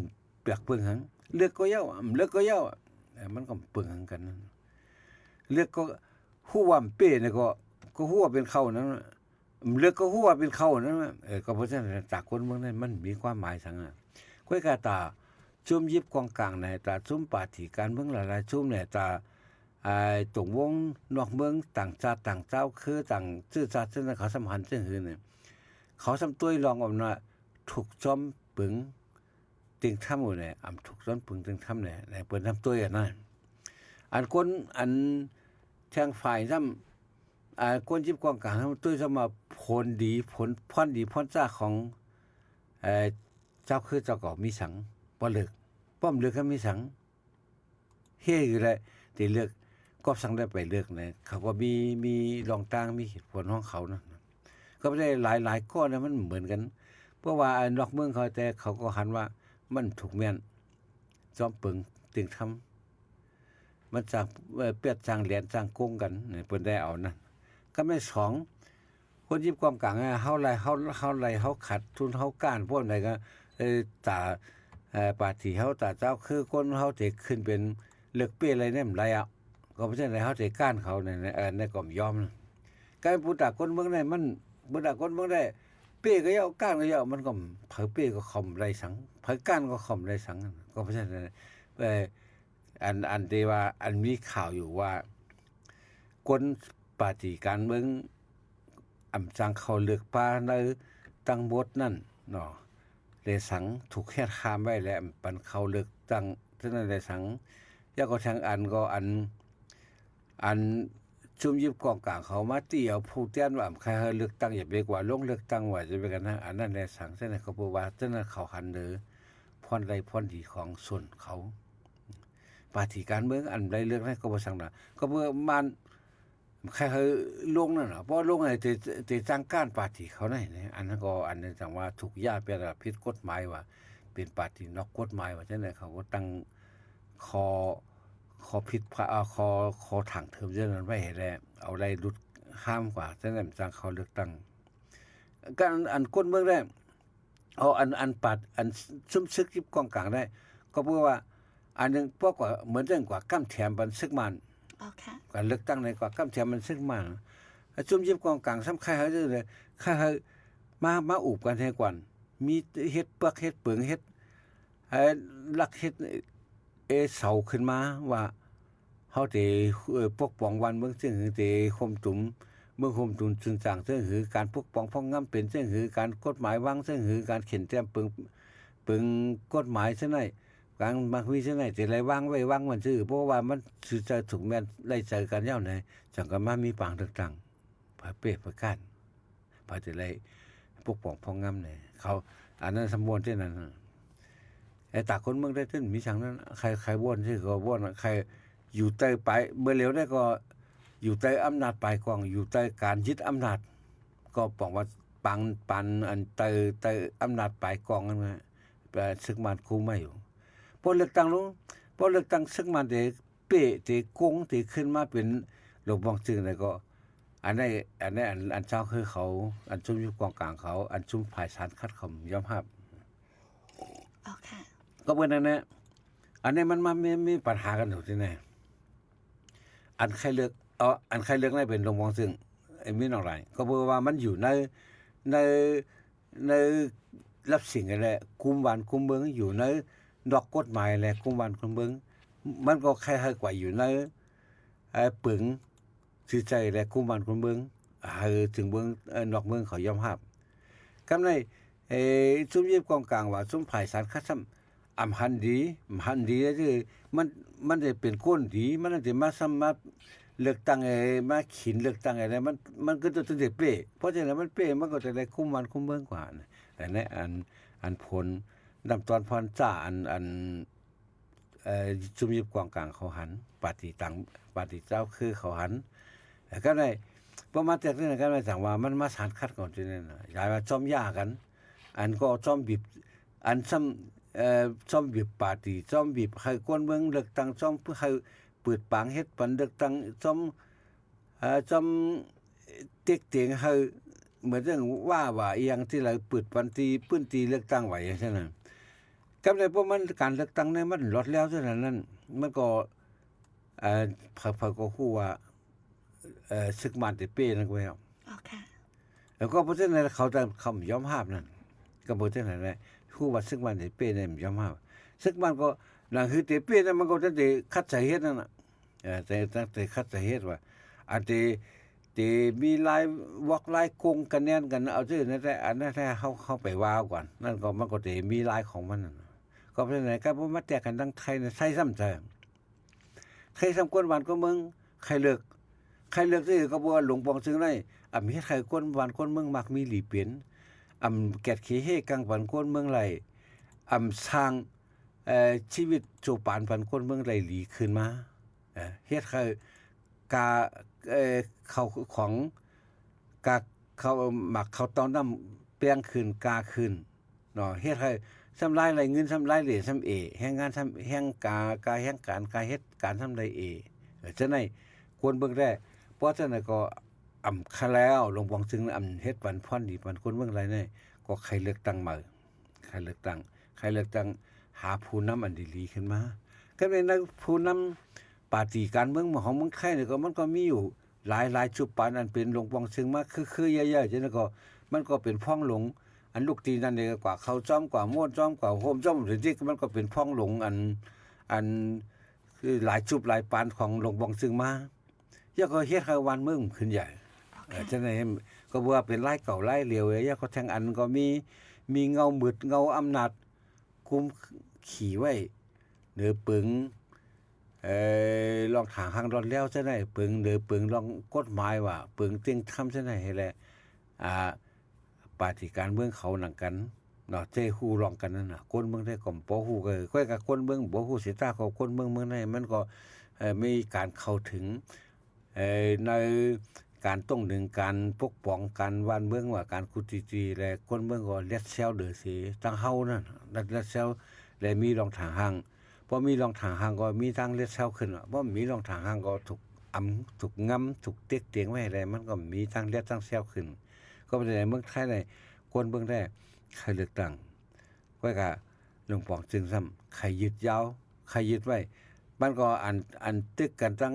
ປຽກເປິງຫັງ ເລືອກກໍເຍົາະ ເລືອກກໍເຍົາະ ມັນກໍເປິງຫັງກັນ ເລືອກກໍຮູ້ວ່າເປ້ນີ້ກໍ ກໍຮູ້ວ່າເປັນເຂົານັ້ນ ເລືອກກໍຮູ້ວ່າເປັນເຂົານັ້ນ ເອີ ກໍເພາະສະນັ້ນ ຕາຄົນເມືອງນັ້ນມັນມີຄວາມໝາຍສັງ ຂ້ອຍກະຕາ ຊຸມຢິບກອງກາງໃນຕາ ຊຸມປາທີການເມືອງຫຼາຍໆຊຸມໃນຕາ ອ່າ ຕົງວົງນອກເມືອງ ຕ່າງຊາດຕ່າງເຈົ້າ ຄືຕ່າງຊາດ ເຊິ່ງເຂົາສຳຄັນຈັ່ງອື່ນ ເຂົາສຳຕົວລອງອຳນາດ ທຸກຈອມປຶງ ເຕັງທຳແຫຼະ ອຳທຸກຈອນປຶງເຕັງທຳແຫຼະ ໃນເປີນນຳຕົວອັນນັ້ນ ອັນຄົນ ອັນທາງຝ່າຍນຳ ອ່າ ຄົນຈິບກອງກາງນຳຕົວຈະມາຜົນດີ ຜົນ ພອນດີພອນຈ້າຂອງ ເອີ ເຈົ້າຄືເຈົ້າກໍມີສັງ ບໍ່ເລີກ ປ້ອມເລີກກໍມີສັງ ເຮັດຢູ່ແຫຼະ ໄດ້ເລືອກ ກໍສັ່ງໄດ້ໄປເລືອກນະ ເຂົາກໍມີ ມີລອງຕ່າງ ມີເຫດຜົນຂອງເຂົານະ ກໍໄດ້ຫຼາຍໆ ກໍນະ ມັນເໝືອນກັນ ເພາະວ່າ ອ່າ ນອກເມືອງເຂົາ ແຕ່ເຂົາກໍຫັນວ່າມັນຖືກແມ່ນ ຈອມເປິງ ເຕັງທຳ ມັນສ້າງ ເອີ ແປດສ້າງແຫຼນ ສ້າງກົງກັນ ເພິ່ນໄດ້ເອົານັ້ນ ກໍແມ່ນສອງ ຄົນຈິບກອງກາງ ເຮົາໄລ່ ເຮົາ ເຮົາໄລ່ ເຮົາຂັດທຸນ ເຮົາກ້ານພວກໃດກໍ ເອີ ຕາ ເອີ ປາທີເຮົາ ຕາເຈົ້າຄືຄົນເຮົາທີ່ຂຶ້ນເປັນເລືອກເປ້ໄລ່ແນມໄລ່ອະ ກໍເປັນຈັ່ງໃດເຮົາທີ່ກ້ານເຂົານັ້ນ ເອີ ໃນກໍຍອມ ການຜູ້ຕາຄົນເມືອງໄດ້ ມັນ ຜູ້ຕາຄົນເມືອງໄດ້ ເປ້ກໍເຍົາະ ກ້ານກໍເຍົາະ ມັນກໍໃຜເປ້ກໍເຂົາບໍ່ໄດ້ສັງ ໃຜກ້ານກໍເຂົາບໍ່ໄດ້ສັງ ກໍເປັນຈັ່ງໃດ ເອີ ອັນ ອັນທີ່ວ່າ ອັນມີຂ່າວຢູ່ວ່າ ຄົນ ປາຕີການເມືອງ ອຳຈັ່ງເຂົ້າເລືອກປານໃນທັງໝົດນັ້ນເນາະ ແລະສັງ ຖືກແຄດຄາມໄວ້ ແລະ ປັນເຂົ້າເລືອກຕັ້ງເທົ່ານັ້ນແລະສັງ. ແລ້ວກໍທາງອັນກໍອັນ ອັນຊຸມຢິບກອງກາງເຂົາມາຕີເອົາຜູ້ແທນວ່າ ໃຄໃຫ້ເລືອກຕັ້ງ ຢ່າໄປກວາລົງເລືອກຕັ້ງວ່າ ຈະເປັນກັນນະ ອັນນັ້ນແລະສັງ. ສະນັ້ນກໍເພື່ອວ່າ ສະນັ້ນເຂົາຫັນເໜີພອນໄດ້ພອນດີຂອງຊົນເຂົາ. ປາຕີການເມືອງອັນໄດ້ເລືອກນັ້ນກໍບໍ່ສັງນະ ກໍເພື່ອມານ ໃຄໃຫ້ລົງນັ້ນນະ ເພາະລົງໃຫ້ເຕ ເຕຈັງການປາຕີເຂົາໃນ ອັນນັ້ນກໍອັນໜຶ່ງຈັ່ງວ່າຖືກຢາແປວ່າຜິດກົດໝາຍວ່າ ເປັນປາຕີນອກກົດໝາຍວ່າ ຈັ່ງໃດເຂົາກໍຕັ້ງຂໍ້ ຂໍ້ຜິດພະ ເອີ ຂໍ້ ຂໍ້ຖາງເທີມຈັ່ງນັ້ນໄວ້ໃຫ້ແລ້ວ ເອົາໄດ້ຫຼຸດຫ້າມກວ່າ ຈັ່ງນັ້ນຈັ່ງເຂົ້າເລືອກຕັ້ງ. ການອັນ ອັນກົນເມືອງໄດ້ ເອົາອັນ ອັນປາດ ອັນຊຸມຊຶກຢິບກອງກາງໄດ້ ກໍເພື່ອວ່າ ອັນໜຶ່ງ ພວກກວ່າ ເໝືອນຈັ່ງກວ່າກຳແຖມບັນຊຶກມານ ໂອເຄ ການເລືອກຕັ້ງໃນກວ່າກຳແຖມບັນຊຶກມານ ຊຸມຢິບກອງກາງສຳໄຄໃຫ້ ໃຄໃຫ້ມາ ມາອູບກັນໃຫ້ກ່ອນ ມີເຮັດເປືອກເຮັດເປິງ ເຮັດ ເຮັດຫຼັກເຮັດ ເອ ເສົາຂຶ້ນມາວ່າ ເຮົາເຕ ເອີ ປົກປ້ອງບ້ານເມືອງຈັ່ງຫື ເຕໂຮມຕຸມເມືອງໂຮມຕຸມຈຸນຈາງຈັ່ງຫື ການປົກປ້ອງພອກງາມເປັນຈັ່ງຫື ການກົດໝາຍວາງຈັ່ງຫື ການເຂັນແຕ້ມເປິງ ເປິງກົດໝາຍຈັ່ງໃດ ການມັກມີຈັ່ງໃດ ເຕໄດ້ວາງໄວ້ວາງມັນຊື່ ເພາະວ່າມັນຊື່ໃຈຖືກແມ່ນໄດ້ໃຈກັນແລ້ວໃນ ຈັ່ງກັນມາມີປາງເລືອກຕັ້ງ ພະເປພະການ ພະຈະໄດ້ປົກປ້ອງພອກງາມແດ່ ເຂົາ ອັນນັ້ນສຳບວນເຊັ່ນນັ້ນ ແຕ່ຕາຄົນເມືອງໄດ້ເຖິງມີສັງນັ້ນ ໃຄ ໃຄວອນຊື່ກໍວອນ ໃຄຢູ່ໃຕ້ປາຍ ເມື່ອເລັວໄດ້ກໍຢູ່ໃຕ້ອຳນາດປາຍກອງ ຢູ່ໃຕ້ການຍຶດອຳນາດ ກໍປອງວ່າປາງ ປານອັນໃຕ້ ໃຕ້ອຳນາດປາຍກອງນັ້ນນະ ເອີ ຊຶກມານຄຸມໄວ້ຢູ່ ພໍເລືອກຕັ້ງລົງ ພໍເລືອກຕັ້ງຊຶກມານເດ ເປ້ເຕກົງເຕຂຶ້ນມາເປັນຫຼວງປອງຊຶງແລ້ວກໍ ອັນໃດ ອັນໃດ ອັນ ອັນຊາວເຄີຍເຂົາ ອັນຊຸມຢູ່ກອງກາງເຂົາ ອັນຊຸມຝ່າຍສານຂັດເຂົາຍອມຮັບ ໂອເຄ ກໍເປັນອັນນັ້ນແຫຼະ ອັນນີ້ມັນມາມີ ມີປັນຫາກັນຢູ່ທີ່ນີ້ ອັນໃຄເລືອກ ເອົາ ອັນໃຄເລືອກໃນເປັນຫຼວງປອງຊຶງ ເອີ ມີນ້ອງຫຼາຍ ກໍເພາະວ່າມັນຢູ່ໃນ ໃນ ໃນລັບສິງແຫຼະ ກຸມບ້ານກຸມເມືອງ ຢູ່ໃນນອກກົດໝາຍແຫຼະ ກຸມບ້ານກຸມເມືອງ ມັນກໍຄ້າຍໆກວ່າຢູ່ໃນ ເອີ ປຶງຊື່ໃຈແຫຼະ ກຸມບ້ານກຸມເມືອງ ໃຫ້ເຖິງເມືອງ ເອີ ນອກເມືອງເຂົາຍອມຮັບ ກຳໃນ ເອີ ຊຸມຍິບກອງກາງວ່າ ຊຸມຝ່າຍສານຂັດຊ້ຳ ອຳຫັນດີ ອຳຫັນດີຄືມັນ ມັນໄດ້ເປັນຄົນດີ ມັນໄດ້ມາສະໝັກເລືອກຕັ້ງ ເອີ ມາຂິນເລືອກຕັ້ງ ເອີ ມັນ ມັນກໍຕ້ອງໄດ້ເປ້ ເພາະສະນັ້ນມັນເປ້ ມັນກໍຈະໄດ້ຄຸມບ້ານຄຸມເມືອງກວ່າ ແຕ່ໃນອັນ ອັນຜົນນຳຕອນພອນຈ້າ ອັນ ອັນ ເອີ ຊຸມຍິບກອງກາງເຂົາຫັນ ປາຕີຕ່າງ ປາຕີເຈົ້າຄືເຂົາຫັນ ແລ້ວກໍໄດ້ ປະມານແຕ່ນັ້ນກໍໄດ້ ຈັ່ງວ່າມັນມາສານຂັດກັນຢູ່ນັ້ນ ຢາຍວ່າຊອມຢາກັນ ອັນກໍຊອມບີບ ອັນຊອມ ເອີ ຊອມບີບປາຕີ ຊອມບີບໃຫ້ກວນເມືອງເລືອກຕັ້ງ ຊອມໃຫ້ປືດປາງເຮັດປັນເລືອກຕັ້ງ ຊອມ ເອີ ຊອມເຕັກເຕງໃຫ້ ເໝືອນຈັ່ງວ່າ ວ່າອີ່ຫຍັງທີ່ລະປືດປັນທີ່ພື້ນທີ່ເລືອກຕັ້ງໄວ້ຈັ່ງຊັ້ນນະ ກັບໃນພວກມັນ ການເລືອກຕັ້ງໃນມັນລອດແລ້ວເທົ່ານັ້ນ ມັນກໍ ເອີ ໃຜໆກໍຮູ້ວ່າ ເອີ ຊຶກມານໄດ້ເປ້ນັ້ນກໍແລ້ວ ໂອເຄ ແລ້ວກໍເພາະສະນັ້ນເຂົາຈະ ເຂົາບໍ່ຍອມຮັບນັ້ນ ກໍເພາະສະນັ້ນແຫຼະ ຮູ້ວ່າຊຶກມານໄດ້ເປ້ນັ້ນບໍ່ຍອມຮັບ ຊຶກມານກໍໜັງສືໄດ້ເປ້ນັ້ນ ມັນກໍຕັ້ງແຕ່ຄັດສາເຫດນັ້ນນະ ເອີ ຕັ້ງແຕ່ຄັດສາເຫດວ່າ ອັນທີ່ ທີ່ມີລາຍວອກລາຍກົງກະແໜ້ນກັນ ເອົາຊື່ນັ້ນແຫຼະ ອັນນັ້ນແຫຼະ ເຮົາ ເຮົາໄປວ່າເອົາກ່ອນ ນັ້ນກໍມັນກໍໄດ້ມີລາຍຂອງມັນນັ້ນ ກໍເປັນຈັ່ງໃດ ກໍບໍ່ມາແຕກກັນທາງໄທນະ ໄທຊ້ຳໃຈ ໃຄສຳຄວນບ້ານກວນເມືອງ ໃຄເລິກ ໃຄເລິກຊື່ກໍບໍ່ວ່າຫຼວງປອງຊຶງໄດ້ ອຳເຮັດໃຫ້ຄົນບ້ານຄົນເມືອງມັກມີຫຼີເປັນ ອຳແກດເຂເຮກັງປັນຄົນເມືອງໄດ້ ອຳສ້າງ ເອີ ຊີວິດໂຈປານປັນຄົນເມືອງໄດ້ດີຂຶ້ນມາ ເອີ ເຮັດໃຫ້ກາ ເອີ ເຂົ້າຂອງ ກາເຂົ້າ ໝາກເຂົ້າເຕົ້ານ້ຳແພງຂຶ້ນ ກາຂຶ້ນ ເນາະ ເຮັດໃຫ້ສ່ຳລາຍໄດ້ເງິນສ່ຳລາຍເຫຼດສ່ຳເອ ແຮງງານສ່ຳແຮງກາ ກາແຮງການ ກາເຮັດການສ່ຳໄດ້ເອ ເອີ ຈັ່ງໃດ ຄວນເບິ່ງແດ່ ເພາະສະນັ້ນກໍອຳຄະແລ້ວ ຫຼວງປອງຊຶງອຳເຮັດປັນພອນດີປັນຄົນເບິ່ງໄດ້ນີ້ ກໍໃຫ້ເລືອກຕັ້ງໃໝ່ ໃຫ້ເລືອກຕັ້ງ ໃຫ້ເລືອກຕັ້ງຫາຜູ້ນຳອັນດີໆຂຶ້ນມາ ກໍແມ່ນໃນຜູ້ນຳປາຕີ້ການເມືອງຂອງເມືອງໄທນີ້ ກໍມັນກໍມີຢູ່ ຫຼາຍໆຈຸດປານອັນເປັນຫຼວງປອງຊຶງມາຄືໆໃຫຍ່ໆຈັ່ງນັ້ນກໍ ມັນກໍເປັນພອງຫຼົງ ອັນລູກຕີນັ້ນນີ້ກວ່າເຂົ້າຈອມ ກວ່າໂມນຈອມ ກວ່າໂຮມຈອມ ເດ໋ມັນກໍເປັນພອງຫຼົງ ອັນ ອັນ ຄືຫຼາຍຈຸດຫຼາຍປານຂອງຫຼວງປອງຊຶງມາ ແລ້ວກໍເຮັດໃຫ້ບ້ານເມືອງຂຶ້ນໃຫຍ່. ເອີ ເຈົ້ານາຍກໍບໍ່ວ່າເປັນລາຍເກົ່າລາຍຫຼຽວ ແລ້ວກໍທາງອັນກໍມີ ມີເງົາມືດເງົາອຳນາດ ກຸມຂີ່ໄວ້ເໜີເປິງ ເອີ ລອງຖາງຫ້າງດອນແລ້ວຈັ່ງໃດ ເປິງເໜີເປິງລອງກົດໝາຍວ່າ ເປິງຕຽງທຳຈັ່ງໃດຫັ້ນແຫຼະ. ອາ ປາຕີການເມືອງເຂົານຳກັນເນາະ ແຕ່ຮູ້ລອງກັນນັ້ນນະ ຄົນເມືອງໃດກໍບໍ່ຮູ້ ຂ້ອຍກໍຄົນເມືອງບໍ່ຮູ້ ເສຍຕາຂອງຄົນເມືອງ ເມືອງໃດມັນກໍ ເອີ ມີການເຂົ້າເຖິງ ເອີ ໃນການຕົງດຶງ ການປົກປ້ອງ ການບ້ານເມືອງວ່າ ການກຸຕິຕີ ແລະ ຄົນເມືອງກໍແລດແຊວເດີເສ ທັງເຮົານັ້ນແລດແຊວ ແລະ ມີລອງຖາງຫ້າງ ພໍມີລອງຖາງຫ້າງກໍມີທາງແລດແຊວຂຶ້ນ ບໍ່ມີລອງຖາງຫ້າງກໍຖືກອຳ ຖືກງຳ ຖືກເຕັກຕຽງໄວ້ ແລະ ມັນກໍມີທາງແລດທາງແຊວຂຶ້ນ. ກໍເປັນໃນເມືອງໄທໃນ ຄົນເມືອງໄທໃຄເລືອກຕັ້ງ ຂ້ອຍກະ ຫຼວງປອງຈຶ່ງຊ້ຳ ໃຄຍຶດຍາວ ໃຄຍຶດໄວ້ ມັນກໍອັນ ອັນຕຶກກັນຕັ້ງ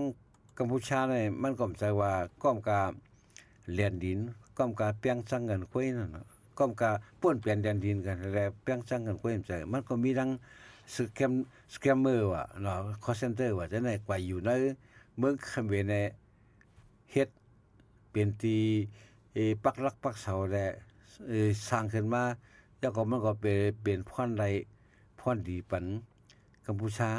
ກຳປູຊານີ້ ມັນກໍບໍ່ໃຊ່ວ່າກ້ອມກະແລນດິນ ກ້ອມກະແປ່ງສັງກັນກວຍນັ້ນ ກ້ອມກະປ່ວນແປນແລນດິນກັນ ແລະ ແປ່ງສັງກັນກວຍ ມັນບໍ່ໃຊ່ ມັນກໍມີທັງສະແກມ ສະແກມເມີວ່າເນາະ ຄໍເຊັນເຕີວ່າ ຈັ່ງໃດກວ່າຢູ່ໃນເມືອງຂະເໝນນີ້ ເຮັດເປັນທີ່ ເອີ ປັກຫຼັກປັກເສົາ ແລະ ເອີ ສ້າງຂຶ້ນມາ ແລ້ວກໍມັນກໍເປັນ ເປັນພອນໄດ້ ພອນດີປັນກຳປູຊາ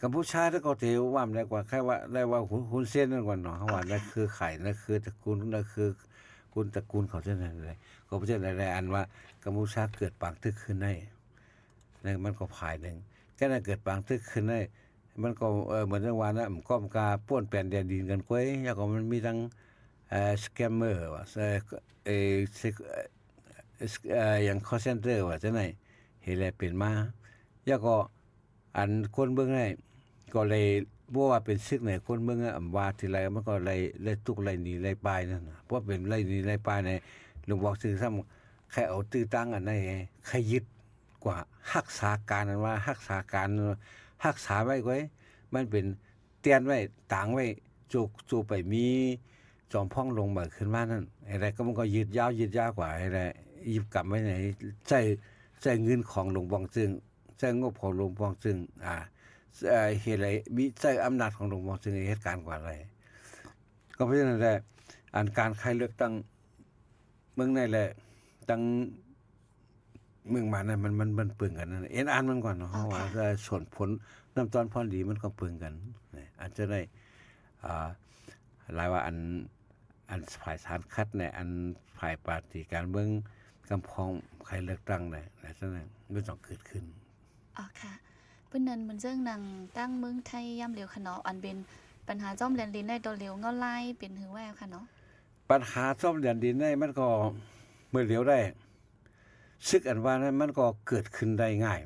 ກຳປູຊາແລ້ວກໍເທວາມໄດ້ກວ່າ ໃຄວ່າ ໄດ້ວ່າຮຸນ ຮຸນເຊນນັ້ນກ່ອນເນາະ ເຮົາວ່າໃນເຄືອຂ່າຍ ໃນເຄືອຕະກຸນ ໃນເຄືອກຸນຕະກຸນເຂົາຈັ່ງໃດ ກໍເປັນຈັ່ງໃດ ອັນວ່າກຳປູຊາເກີດປາງຕຶກຂຶ້ນໄດ້ ນັ້ນມັນກໍຝ່າຍໜຶ່ງ ແຕ່ນັ້ນເກີດປາງຕຶກຂຶ້ນໄດ້ ມັນກໍ ເອີ ເໝືອນຈັ່ງວ່ານະ ມັນກໍມີການປ່ວນແປນແລນດິນກັນກວຍ ແລ້ວກໍມັນມີທັງ ເອີ ສະແກມເມີວ່າ ເອີ ເອີ ຫຍັງຄໍເຊັນເຕີວ່າຈັ່ງໃດ ເຮັດແລ້ວເປັນມາ ແລ້ວກໍ ອັນຄົນເມືອງໃນກໍເລີຍ ບໍ່ວ່າເປັນຊຶກໃນ ຄົນເມືອງອຳວ່າທີໄລ ມັນກໍໄລ່ ໄລ່ຕຸກໄລ່ໜີໄລ່ປ່າຍນັ້ນນະ ເພາະເປັນໄລ່ໜີໄລ່ປ່າຍໃນ ຫຼວງບອກຊື່ຊ້ຳ ໃຄເອົາຕື້ຕັ້ງອັນໃດ ໃຄຍຶດກວ່າ ຮັກສາການ ອັນວ່າຮັກສາການ ຮັກສາໄວ້ກວ່າ ມັນເປັນແຕ່ນໄວ້ ຕາງໄວ້ ໂຈ ໂຈໄປມີຈອມພອງລົງໃໝ່ຂຶ້ນມານັ້ນ ແລ້ວກໍມັນກໍຍືດຍາວ ຍືດຍາວກວ່າ ແລ້ວຍຶດກຳໄວ້ໃນ ໃຊ້ ໃຊ້ເງິນຂອງຫຼວງບອງຈຶ່ງ ໃຊ້ງົບຂອງຫຼວງປອງຈຶ່ງ ອາ ເຮັດໃຫ້ມີ ໃຊ້ອຳນາດຂອງຫຼວງປອງຈຶ່ງເຮັດການກວ່າໄດ້ ກໍເພາະສະນັ້ນແຫຼະ ອັນການໄຂເລືອກຕັ້ງເມືອງໃນ ແລະ ຕັ້ງເມືອງມານນັ້ນ ມັນ ມັນ ມັນເປິງກັນນັ້ນ ເອັນອ່ານມັນກ່ອນເນາະ ເຮົາວ່າ ເອີ ສ່ວນຜົນນ້ຳຕອນພອນດີມັນກໍເປິງກັນ ອາດຈະໄດ້ ອາ ຫຼາຍວ່າອັນ ອັນຝ່າຍສານຂັດແນະ ອັນຝ່າຍປາຕີການເມືອງກຳພອງໄຂເລືອກຕັ້ງແນະ ແລະ ສະນັ້ນມັນຕ້ອງເກີດຂຶ້ນ. ອໍ ຄ່ະ ເປັນນັ້ນ ມັນເຊິ່ງໜັງຕັ້ງເມືອງໄທຍາມຫຼຽວຂະເນາະ ອັນເປັນບັນຫາຈອມແດນດິນໃນຕອນຫຼຽວເງົາລາຍເປັນຫືອວ່າຂະເນາະ ບັນຫາຈອມແດນດິນໃນມັນກໍເມື່ອຫຼຽວໄດ້ ຊຶກອັນວ່ານັ້ນມັນກໍເກີດຂຶ້ນໄດ້ງ່າຍ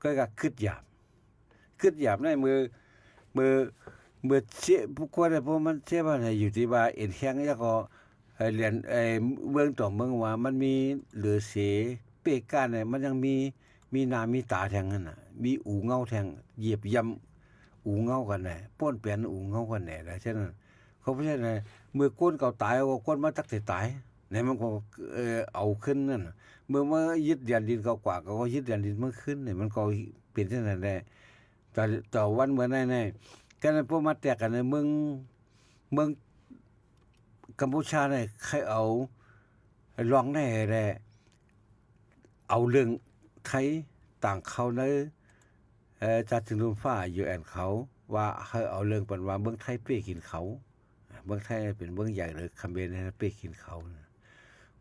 ກໍກະຄຶດຢາກ ຄຶດຢາກໃນເມື່ອ ເມື່ອ ເມື່ອເຊ ຜູ້ຄົນໃນພວກມັນເຊວ່າໃນຢູ່ທີ່ວ່າເອັນແຂງ ແລ້ວກໍ ເອີ ລຽນ ເອີ ເມືອງຕໍ່ເມືອງວ່າມັນມີເຫຼືອເສ ເປການໃນມັນຍັງມີ ມີໜ້າມີຕາແທງຫັ້ນນະ ມີອູເງົາແທງ ຢຽບຢຳອູເງົາກັນແນະ ປ້ອນແປນອູເງົາກັນແນະ ແລະ ສະນັ້ນ ເພາະສະນັ້ນ ເມື່ອຄົນເກົ່າຕາຍ ກໍຄົນໃໝ່ຈັກຊິຕາຍ ໃນມັນກໍ ເອີ ເອົາຄືນນັ້ນ ເມື່ອມາຍຶດແດນດິນເກົ່າກວ່າ ກໍຍຶດແດນດິນເມືອງຄືນ ໃນມັນກໍເປັນຈັ່ງນັ້ນແຫຼະ ແຕ່ ແຕ່ວັນເມື່ອໃນໃນ ກະນັ້ນພວກມາແຕກກັນໃນເມືອງ ເມືອງກຳປູຊາໃນ ໃຄເອົາລອງໃນແຫຼະ ເອົາເລື່ອງໄທຕ່າງເຂົ້າໃນ ເອີ ຈາດເຖິງລຸມຟ້າ ຢູເອັນ ເຂົາ ວ່າໃຫ້ເອົາເລື່ອງເປັນວ່າເມືອງໄທເປ້ກິນເຂົາ ເມືອງໄທເປັນເມືອງໃຫຍ່ເລີຍ ຂະເໝນໃນເປ້ກິນເຂົາ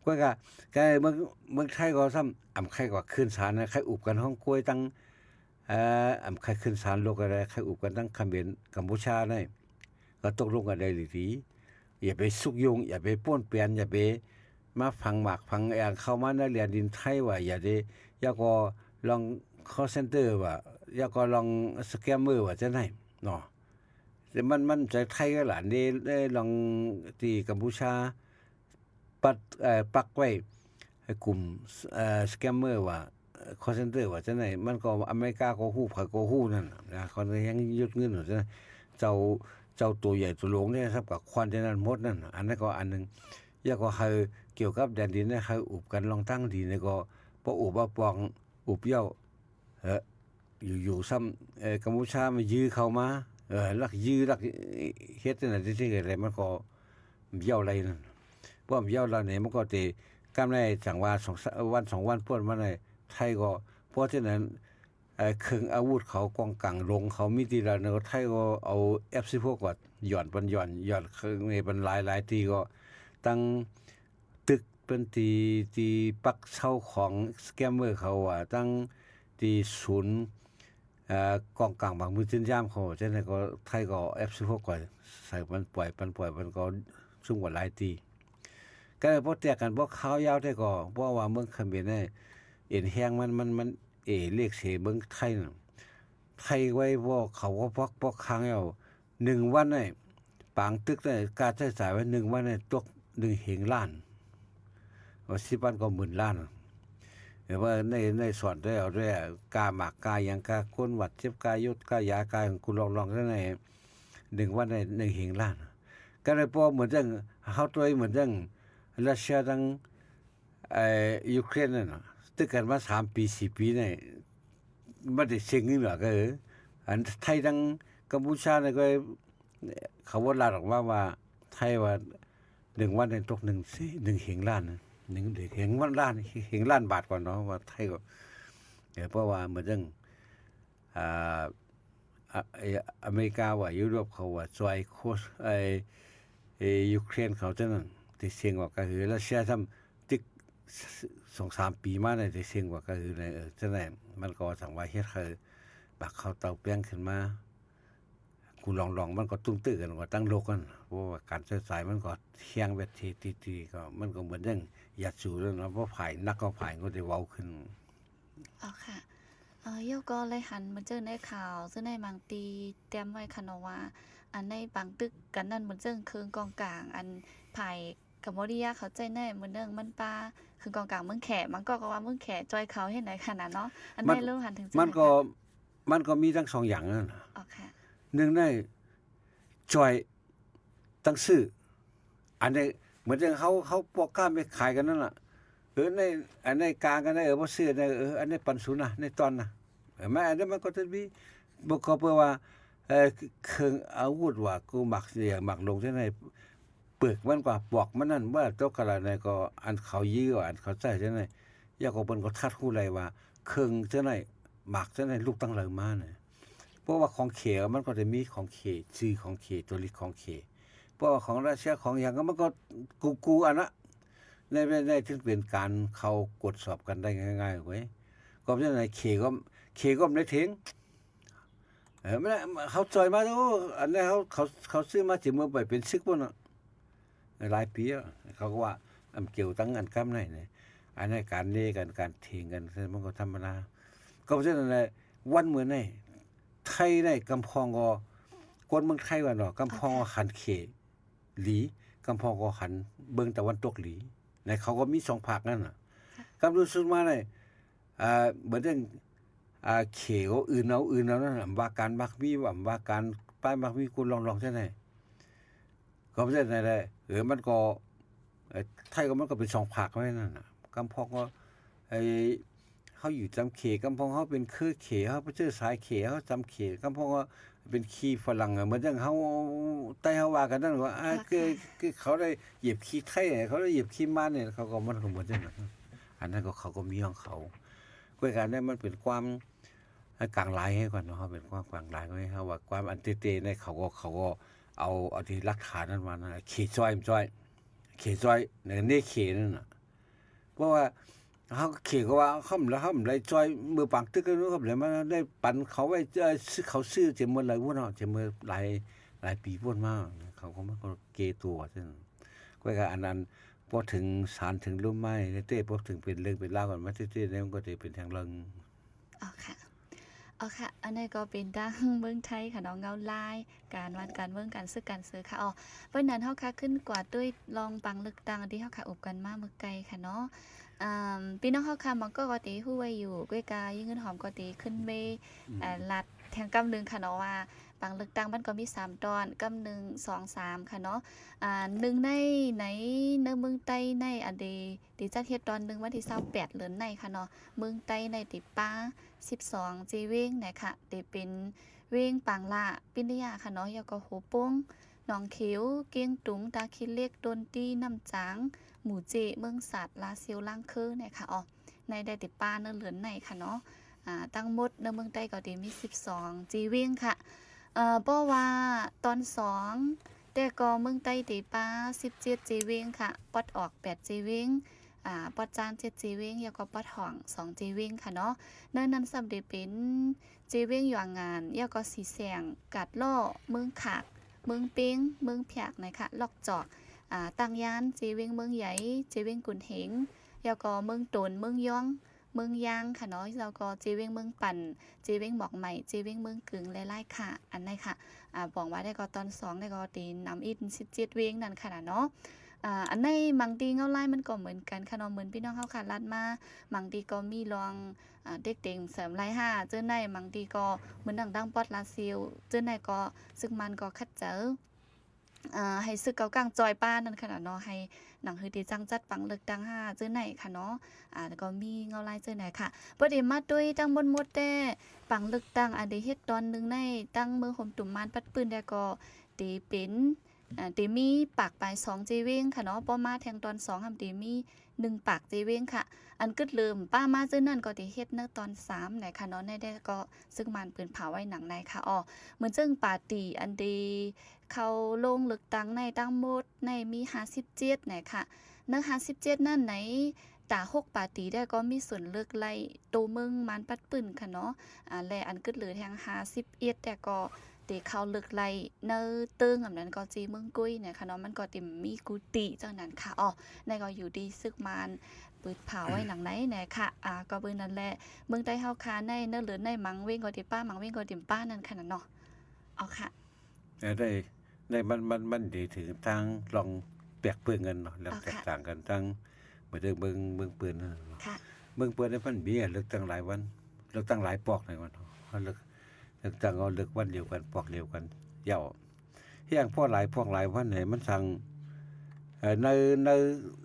ກວຍກະ ກະເມືອງ ເມືອງໄທກໍຊ້ຳ ອຳໄຄກວ່າຂຶ້ນສານນະ ໄຄອຸບກັນຫ້ອງກວຍຕັ້ງ ເອີ ອຳໄຄຂຶ້ນສານໂລກກໍໄດ້ ໄຄອຸບກັນຕັ້ງຂະເໝນກຳປູຊາໃນ ກໍຕົກລົງກັນໄດ້ດີໆ ຢ່າໄປຊຸກຍູ້ ຢ່າໄປປ້ອນແປນ ຢ່າໄປມາຝັງໝາກຝັງແອງເຂົ້າມາໃນແລນດິນໄທວ່າ ຢ່າໄດ້ ຢ່າກໍລອງຄໍເຊັນເຕີວ່າ ຢ່າກໍລອງສະແກມເມີວ່າຈັ່ງໃດເນາະ ແຕ່ມັນ ມັນຈະໄທກັນລະ ໃນ ໃນລອງທີ່ກຳປູຊາ ປັດ ເອີ ປັກໄວ້ໃຫ້ກຸ່ມ ເອີ ສະແກມເມີວ່າ ເອີ ຄໍເຊັນເຕີວ່າຈັ່ງໃດ ມັນກໍອາເມລິກາກໍຮູ້ ໃຜກໍຮູ້ນັ້ນນະ ເຂົາຍັງຍືດເງິນຢູ່ ເຈົ້າ ເຈົ້າໂຕໃຫຍ່ໂຕຫຼວງເດ້ ສັບກັບຄວັນທີ່ນັ້ນໝົດນັ້ນ ອັນນັ້ນກໍອັນໜຶ່ງ ແລ້ວກໍໃຫ້ກ່ຽວກັບແດນດິນໃຫ້ອຸບກັນລອງຕັ້ງດີນີ້ກໍບໍ່ອຸບບໍ່ປອງ ອຸບເຍົາ ເອີ ຢູ່ໆຊ້ຳ ເອີ ກຳປູຊາມາຢື້ເຂົ້າມາ ເອີ ລັກຢື້ ລັກເຮັດຈັ່ງໃດ ທີ່ເຮັດໃດ ມັນກໍບໍ່ເອົາໄດ້ນັ້ນ. ບໍ່ເອົາໄດ້ນີ້ ມັນກໍຊິ ກຳໄດ້ຈັ່ງວ່າ ສອງ ວັນສອງວັນ ປວນມານີ້ ໄທກໍ ເພາະສະນັ້ນ ເອີ ເຄື່ອງອາວຸດເຂົາ ກອງກາງຫຼວງເຂົາມີທີ່ລາວນີ້ ກໍໄທກໍເອົາ ເອັຟສິບຫົກ ກໍຢ່ອນ ເພິ່ນຢ່ອນ ຢ່ອນເຄື່ອງນີ້ ເພິ່ນຫຼາຍ ຫຼາຍທີ່ ກໍຕັ້ງຕຶກ ເປັນທີ່ ທີ່ປັກເຊົາຂອງສະແກມເມີເຂົາວ່າ ຕັ້ງທີ່ສູນ ເອີ ກອງກາງບາງມື້ຈືນຍາມເຂົາ ຈັ່ງໃດກໍໄທກໍເອັຟສິບຫົກ ກໍໃສ່ມັນປ່ອຍ ມັນປ່ອຍ ມັນກໍຊຸ່ມກັນຫຼາຍທີ່. ກໍເລີຍບໍ່ແຕກກັນ ບໍ່ຄາວຍາວແທ້ກໍ ເພາະວ່າເມືອງຂະເໝນນີ້ ເອັນແຮງມັນ ມັນ ມັນເອເລກເສເມືອງໄທນັ້ນ ໄທໄວ້ບໍ່ ເຂົາກໍພວກ ພວກຄ້າງແລ້ວ ໜຶ່ງວັນນີ້ ປາງຕຶກນີ້ ຄ່າໃຊ້ຈ່າຍໄວ້ໜຶ່ງວັນນີ້ຕົກໜຶ່ງເຮງລ້ານ ວ່າສິບວັນກໍໝື່ນລ້ານ. ແຕ່ວ່າໃນ ໃນສອນໄດ້ເອົາໄດ້ ຄ່າໝາກຄ່າຫຍັງ ຄ່າຄົນບາດເຈັບ ຄ່າຢົດຄ່າຢາ ຄ່າຫຍັງກູລອງໆ ຈັ່ງໃດ ໜຶ່ງວັນໄດ້ໜຶ່ງເຮງລ້ານ. ກໍເລີຍບໍ່ເໝືອນຈັ່ງເຮົາຕົວເອງ ເໝືອນຈັ່ງຣັດເຊຍທັງ ໄອ້ ຢູເຄຣນນັ້ນນະ ຕຶກກັນມາສາມປີ ສີ່ປີນີ້ ບໍ່ໄດ້ເສັງເງິນດອກ. ເອີ ອັນໄທທັງກຳປູຊານີ້ກໍ ເຂົາບໍ່ລາດອອກມາວ່າ ໄທວ່າໜຶ່ງວັນນີ້ຕົກໜຶ່ງເຮງລ້ານ ໜຶ່ງເຮງລ້ານ ເຮງລ້ານບາດກ່ອນເນາະ ວ່າໄທກໍ ເອີ ເພາະວ່າເໝືອນຈັ່ງ ອາ ອາ ອາເມລິກາວ່າ ຢູໂຣບເຂົາວ່າຊ່ອຍໂຄ ໄອ້ ຢູເຄຣນເຂົາຈັ່ງນັ້ນ ທີ່ເສັງອອກກະຫື ຣັດເຊຍຊ້ຳຕິກ ສອງສາມປີມານີ້ ທີ່ເສັງອອກກະຫື ເອີ ຈັ່ງນັ້ນ ມັນກໍຈັ່ງວ່າເຮັດໃຫ້ປາກເຂົ້າເຕົາແປ້ງຂຶ້ນມາ ກູລອງໆ ມັນກໍຕຸ້ມຕື້ກັນວ່າຕັ້ງໂລກນັ້ນ ເພາະວ່າການໃຊ້ຈ່າຍມັນກໍແຮງແວດເທຕິຕິ ກໍມັນກໍເໝືອນຢ່າງຢາດສູແລ້ວເນາະ ເພາະຝ່າຍໜັກກໍຝ່າຍກໍໄດ້ເວົ້າຂຶ້ນ. ອໍ ຄ່ະ ເອີ ໂຍກໍໄດ້ຫັນເໝືອນຈັ່ງໃນຂ່າວ ເຊິ່ງໃນບາງຕີແຕ້ມໄວ້ຂະເນາະວ່າ ອັນໃນບາງຕຶກກັນນັ້ນ ເໝືອນຈັ່ງເຄື່ອງກອງກາງ ອັນຝ່າຍກຳປູເຈຍເຂົາໃຊ້ໃນເໝືອນຈັ່ງມັນປາເຄື່ອງກອງກາງເມືອງແຂ ບາງກໍກໍວ່າເມືອງແຂຊ່ອຍເຂົາເຮັດໃດຂະໜາດເນາະ ອັນໃນ ມັນ ເລີ່ມຫັນເຖິງ ມັນກໍ ມັນກໍມີທັງສອງຢ່າງນັ້ນນະ. ອໍ ຄ່ະ ໜຶ່ງໃນ ຊ່ອຍ ຕັ້ງຊື່ ອັນໃດ ເໝືອນຈັ່ງເຮົາ ເຮົາພໍ່ຄ້າແມ່ຂາຍກັນນັ້ນລະ ເອີ ໃນ ອັນໃດກາງກັນໄດ້ ເອີ ບໍ່ຊື້ ອັນໃດ ເອີ ອັນໃດປັນສູນນະ ໃນຕອນນະ ເອີ ມັນ ອັນນັ້ນມັນກໍຈະມີ ບໍ່ກໍເພື່ອວ່າ ເອີ ເຄື່ອງອາວຸດວ່າ ກູມັກເສຍມັກຫຼົງຈັ່ງໃດ ເປືອກມັນກວ່າປອກມັນນັ້ນ ບໍ່ຕົກກະລະໃດ ກໍອັນເຂົາຢື້ວ່າ ອັນເຂົາໃຊ້ຈັ່ງໃດ ຢ່າງຂອງເພິ່ນກໍທັດຮູ້ໄດ້ວ່າ ເຄື່ອງຈັ່ງໃດ ໝາກຈັ່ງໃດ ລູກຕັ້ງເລີມານະ. ເພາະວ່າຂອງເຂມັນກໍຈະມີຂອງເຂ ຊື່ຂອງເຂ ຕົວລິດຂອງເຂ ເພາະວ່າຂອງຣັດເຊຍຂອງຫຍັງມັນກໍກູໆອັນນະ ໃນ ໃນ ໃນ ຈຶ່ງເປັນການເຂົ້າກວດສອບກັນໄດ້ງ່າຍໆເວີຍ. ກໍເປັນຈັ່ງໃດເຂກໍ ເຂກໍບໍ່ໄດ້ເຖິງ ເອີ ມັນ ເຂົາຈ່ອຍມາ ໂອ້ ອັນໃດເຂົາ ເຂົາ ເຂົາຊື້ມາຊິເມືອໄປເປັນຊຶກພຸ້ນນະ. ຫຼາຍປີແລ້ວ ເຂົາກໍວ່າ ອຳ ກ່ຽວຕັ້ງອັນກຳໄນນີ້ ອັນໃນການເນກັນ ການເຖງກັນ ມັນກໍທຳມະດາ. ກໍເປັນຊັ້ນແຫຼະ ວັນມື້ນີ້ ໄທໃນກຳພອງກໍ ຄົນເມືອງໄທວ່າເນາະ ກຳພອງກໍ ໂອເຄ ຫັນເຂລີ ກຳພອງກໍຫັນເບິ່ງຕາເວັນຕົກລີ ໃນເຂົາກໍມີສອງພາກນັ້ນນະ. ກຳລຸນສຸດມາໃນ ອ່າ ເບິດເລື່ອງ ອ່າ ເຂກໍອື່ນເອົາ ອື່ນເອົານັ້ນນະ ວ່າການມັກມີ ວ່າ ວ່າການປ້າຍມັກມີ ກູລອງໆຈັ່ງໃດ ກໍເປັນຈັ່ງໃດແຫຼະ. ເອີ ມັນກໍ ເອີ ໄທກໍມັນກໍເປັນສອງພາກໄວ້ນັ້ນນະ. ກຳພອງກໍ ໄອ້ ເຮົາຢູ່ຈຳເຂ ກຳພອງເຮົາເປັນເຄືອເຂ ເຮົາໄປເຈີສາຍເຂ ເຮົາຈຳເຂ ກຳພອງກໍເປັນຂີ້ຝຣັ່ງ ເໝືອນຈັ່ງເຮົາ ໄທເຮົາວ່າກັນນັ້ນວ່າ ອ່າ ໂອເຄ ຄື ຄືເຂົາໄດ້ຢຽບຂີ້ໄທ ເຂົາໄດ້ຢຽບຂີ້ມານນີ້ ເຂົາກໍ ມັນກໍເໝືອນຈັ່ງນັ້ນ. ອັນນັ້ນກໍເຂົາກໍມີຂອງເຂົາ. ກວຍການນັ້ນມັນເປັນຄວາມ ກາງຫຼາຍໃຫ້ກ່ອນເນາະ ເຮົາເປັນຄວາມກາງຫຼາຍໄວ້ ເຮົາວ່າຄວາມອັນເຕໆໃນ ເຂົາກໍ ເຂົາກໍເອົາ ເອົາທີ່ຫຼັກຖານນັ້ນມານະ ເຂຊ່ອຍ ມັນຈ່ອຍ ເຂຈ່ອຍ ໃນເນເຂນັ້ນນະ. ເພາະວ່າເຮົາເຂກໍວ່າ ເຮົາ ເຮົາບໍ່ໄດ້ຈ່ອຍ ເມື່ອປາງຕຶກກັນ ເຮົາບໍ່ໄດ້ມາ ໄດ້ປັນເຂົາໄວ້ ເອີ ເຂົາຊື້ຈະເໝິດຫຼາຍວນເນາະ ຈະເໝິດຫຼາຍ ຫຼາຍປີວນມາ ເຂົາກໍ ມັນກໍເກຕົວຊັ້ນ. ກວຍກາອັນນັ້ນ ພໍເຖິງສານເຖິງລົມມາເຕ ພໍເຖິງເປັນເລື່ອງເປັນລາວກັນມາເຕ ມັນກໍຈະເປັນທາງເລື່ອງ. ອໍ ຄ່ະ ອໍ ຄ່ະ ອັນນີ້ກໍເປັນທາງເມືອງໄທຂະເນາະ ເງົາລາຍ ການບ້ານການເມືອງ ການສຶກການເສີຂະ. ອໍ ເພາະນັ້ນເຮົາຄ່ະ ຂຶ້ນກວາດດ້ວຍລອງບັງເລືອກຕັ້ງທີ່ເຮົາຄ່ະ ອົບກັນມາເມື່ອໄກ່ຂະເນາະ. ອາ ພີ່ນ້ອງເຮົາຄ່ະ ບາງກໍກໍຊິຮູ້ໄວ້ຢູ່ ກວຍກາຍາຍເງິນຫອມກໍຊິຂຶ້ນເວ ອືມ ອາ ລັດແທງກຳໜຶ່ງຂະເນາະວ່າ ບັງເລືອກຕັ້ງມັນກໍມີສາມຕອນ ກຳໜຶ່ງ ສອງ ສາມ ຂະເນາະ. ອາ ໜຶ່ງໃນ ໃນ ໃນເມືອງໃຕ້ໃນ ອາ ເດ ເດຈັດເຮັດຕອນໜຶ່ງ ວັນທີຊາວແປດເດືອນໃນຂະເນາະ ເມືອງໃຕ້ໃນເດປາ ສິບສອງ ເຈເວງນະຄະ ເດເປັນ ເວງປາງລະ ປິນຍາ ຄ່ະເນາະ, ແລ້ວກໍໂຮໂປ່ງ, ໜອງຂຽວ, ກຽງຕຸງ, ຕາຂີ້ເຫຼັກ, ດົນຕີ, ນ້ຳຈາງ, ໝູເຈ, ເມືອງສາດ, ລາຊຽວ, ລ້າງເຄີ ແນ່ຄ່ະ. ອໍ ໃນໄດ້ແຕ່ປ່າໃນເລື່ອນໃນຄ່ະເນາະ. ອາ ທັງໝົດໃນເມືອງໃຕ້ກໍໄດ້ມີສິບສອງເຈເວງຄ່ະ. ເອີ ເພາະວ່າຕອນສອງ ແຕ່ກໍເມືອງໃຕ້ໄດ້ປ່າສິບເຈັດເຈເວງຄ່ະ, ປອດອອກແປດເຈເວງ, ອາ ປອດຈານເຈັດເຈເວງ, ແລ້ວກໍປອດຫ້ອງສອງເຈເວງຄ່ະເນາະ. ໃນນັ້ນຊ້ຳໄດ້ເປັນເຈເວງຢວາງງານ, ແລ້ວກໍສີແສງ, ກາດລໍ້, ເມືອງຂາກ, ເມືອງເປງ, ເມືອງພຽກນະຄະ, ລອກຈອກ, ອາ ຕາງຍານ, ເຈເວງເມືອງໃຫຍ່, ເຈເວງກຸນເຮງ, ແລ້ວກໍເມືອງໂຕນ, ເມືອງຢອງ, ເມືອງຢາງຄ່ະເນາະ, ແລ້ວກໍເຈເວງເມືອງປັນ, ເຈເວງໝອກໄໝ, ເຈເວງເມືອງກຶງ ແລະ ຫຼາຍຄ່ະ. ອັນໃດຄ່ະ ອາ ບອກວ່າໄດ້ກໍຕອນສອງໄດ້ກໍໄດ້ນຳອີກສິບເຈັດເວງນັ້ນຄ່ະນະເນາະ. ອາ ອັນໃດບາງທີເງົາລາຍມັນກໍເໝືອນກັນຄ່ະເນາະ, ເໝືອນພີ່ນ້ອງເຮົາຄ່ະລັດມາ, ບາງທີກໍມີລອງ ອາ ເດັກເຕັງເສີມລາຍຫ້າເຈີໃນ, ບາງທີກໍເໝືອນດັ່ງ ດັ່ງປອດລາຊຽວເຈີໃນ ກໍ ຊຶກມັນກໍຂັດໃຈ ອາ ໃຫ້ຊຶກເກົາກາງຈ່ອຍປານັ້ນຂະໜາດເນາະ, ໃຫ້ໜັງສືເຕຈັ່ງຈັດປັງເລືອກຕັ້ງຫ້າເຈີໃນຂະເນາະ. ອາ ແລ້ວກໍມີເງົາລາຍເຈີໃນຂະ. ພໍດີມາຕຸ້ຍຕັ້ງໝົດໆແຕ່ ປັງເລືອກຕັ້ງອັນໄດ້ເຮັດຕອນໜຶ່ງໃນຕັ້ງເມືອງໂຮມຕຸມມານປັດປືນແລ້ວກໍເຕເປັນ ອາ ເຕມີປາກປາຍສອງເຈເວງຂະເນາະ, ພໍມາແທງຕອນສອງຫັ້ນເຕມີ ໜຶ່ງປາກເຈເວງຂະ. ອັນກຶດເລີ່ມປາມາເຈີນັ້ນກໍໄດ້ເຮັດໃນຕອນສາມໃນຂະເນາະ, ໃນແດ່ກໍຊຶກມານປືນເຜາໄວ້ໜັງໃນຂະ. ອໍ ເໝືອນເຊິ່ງປາຕີອັນເດເຂົ້າລົງເລືອກຕັ້ງໃນທັງໝົດໃນມີຫ້າສິບເຈັດໃນຂະ. ໃນຫ້າສິບເຈັດນັ້ນໃນຕາຫົກປາຕີແດ່ກໍມີສ່ວນເລືອກໄລ່ໂຕເມືອງມານປັດປືນຂະເນາະ. ອາ ແລະ ອັນກຶດເຫຼືອແທງຫ້າສິບເອັດແດ່ກໍ ເຕເຂົ້າເລືອກໄລ່ໃນເຕີງອຳນັ້ນກໍເຈເມືອງກຸຍນະຄະເນາະ, ມັນກໍເຕັມມີກຸຕິຈັ່ງນັ້ນຂະ. ອໍ ໃນກໍຢູ່ທີ່ຊຶກມານປືນເຜົາໄວ້ໜັງໃນນະຄະ. ອາ ກໍເບິ່ງນັ້ນແຫຼະ ເມືອງໃຕ້ເຮົາຄາໃນ ໃນເຫຼືອໃນມັງເວງກໍເຕັມປາ ມັງເວງກໍເຕັມປານັ້ນຂະນະເນາະ. ອໍ ຂະ ເອີ ໄດ້ ໄດ້ ມັນ ມັນ ມັນດີເຖິງທາງລອງແປກເປິ້ງກັນເນາະ ລອງແຕກຕ່າງກັນທັງ ເບິ່ງ ເບິ່ງ ເບິ່ງເປິ້ນນັ້ນເນາະ. ເບິ່ງເປິ້ນນີ້ມັນມີເລືອກຕັ້ງຫຼາຍວັນ ເລືອກຕັ້ງຫຼາຍປອກໃນວັນ ເຮົາເລືອກ ເລືອກຕັ້ງເອົາເລືອກວັນດຽວກັນ ປອກດຽວກັນ ເຈົ້າ ແຮງພໍຫຼາຍພວກຫຼາຍວັນໃຫ້ມັນສ້າງ ເອີ ໃນ ໃນ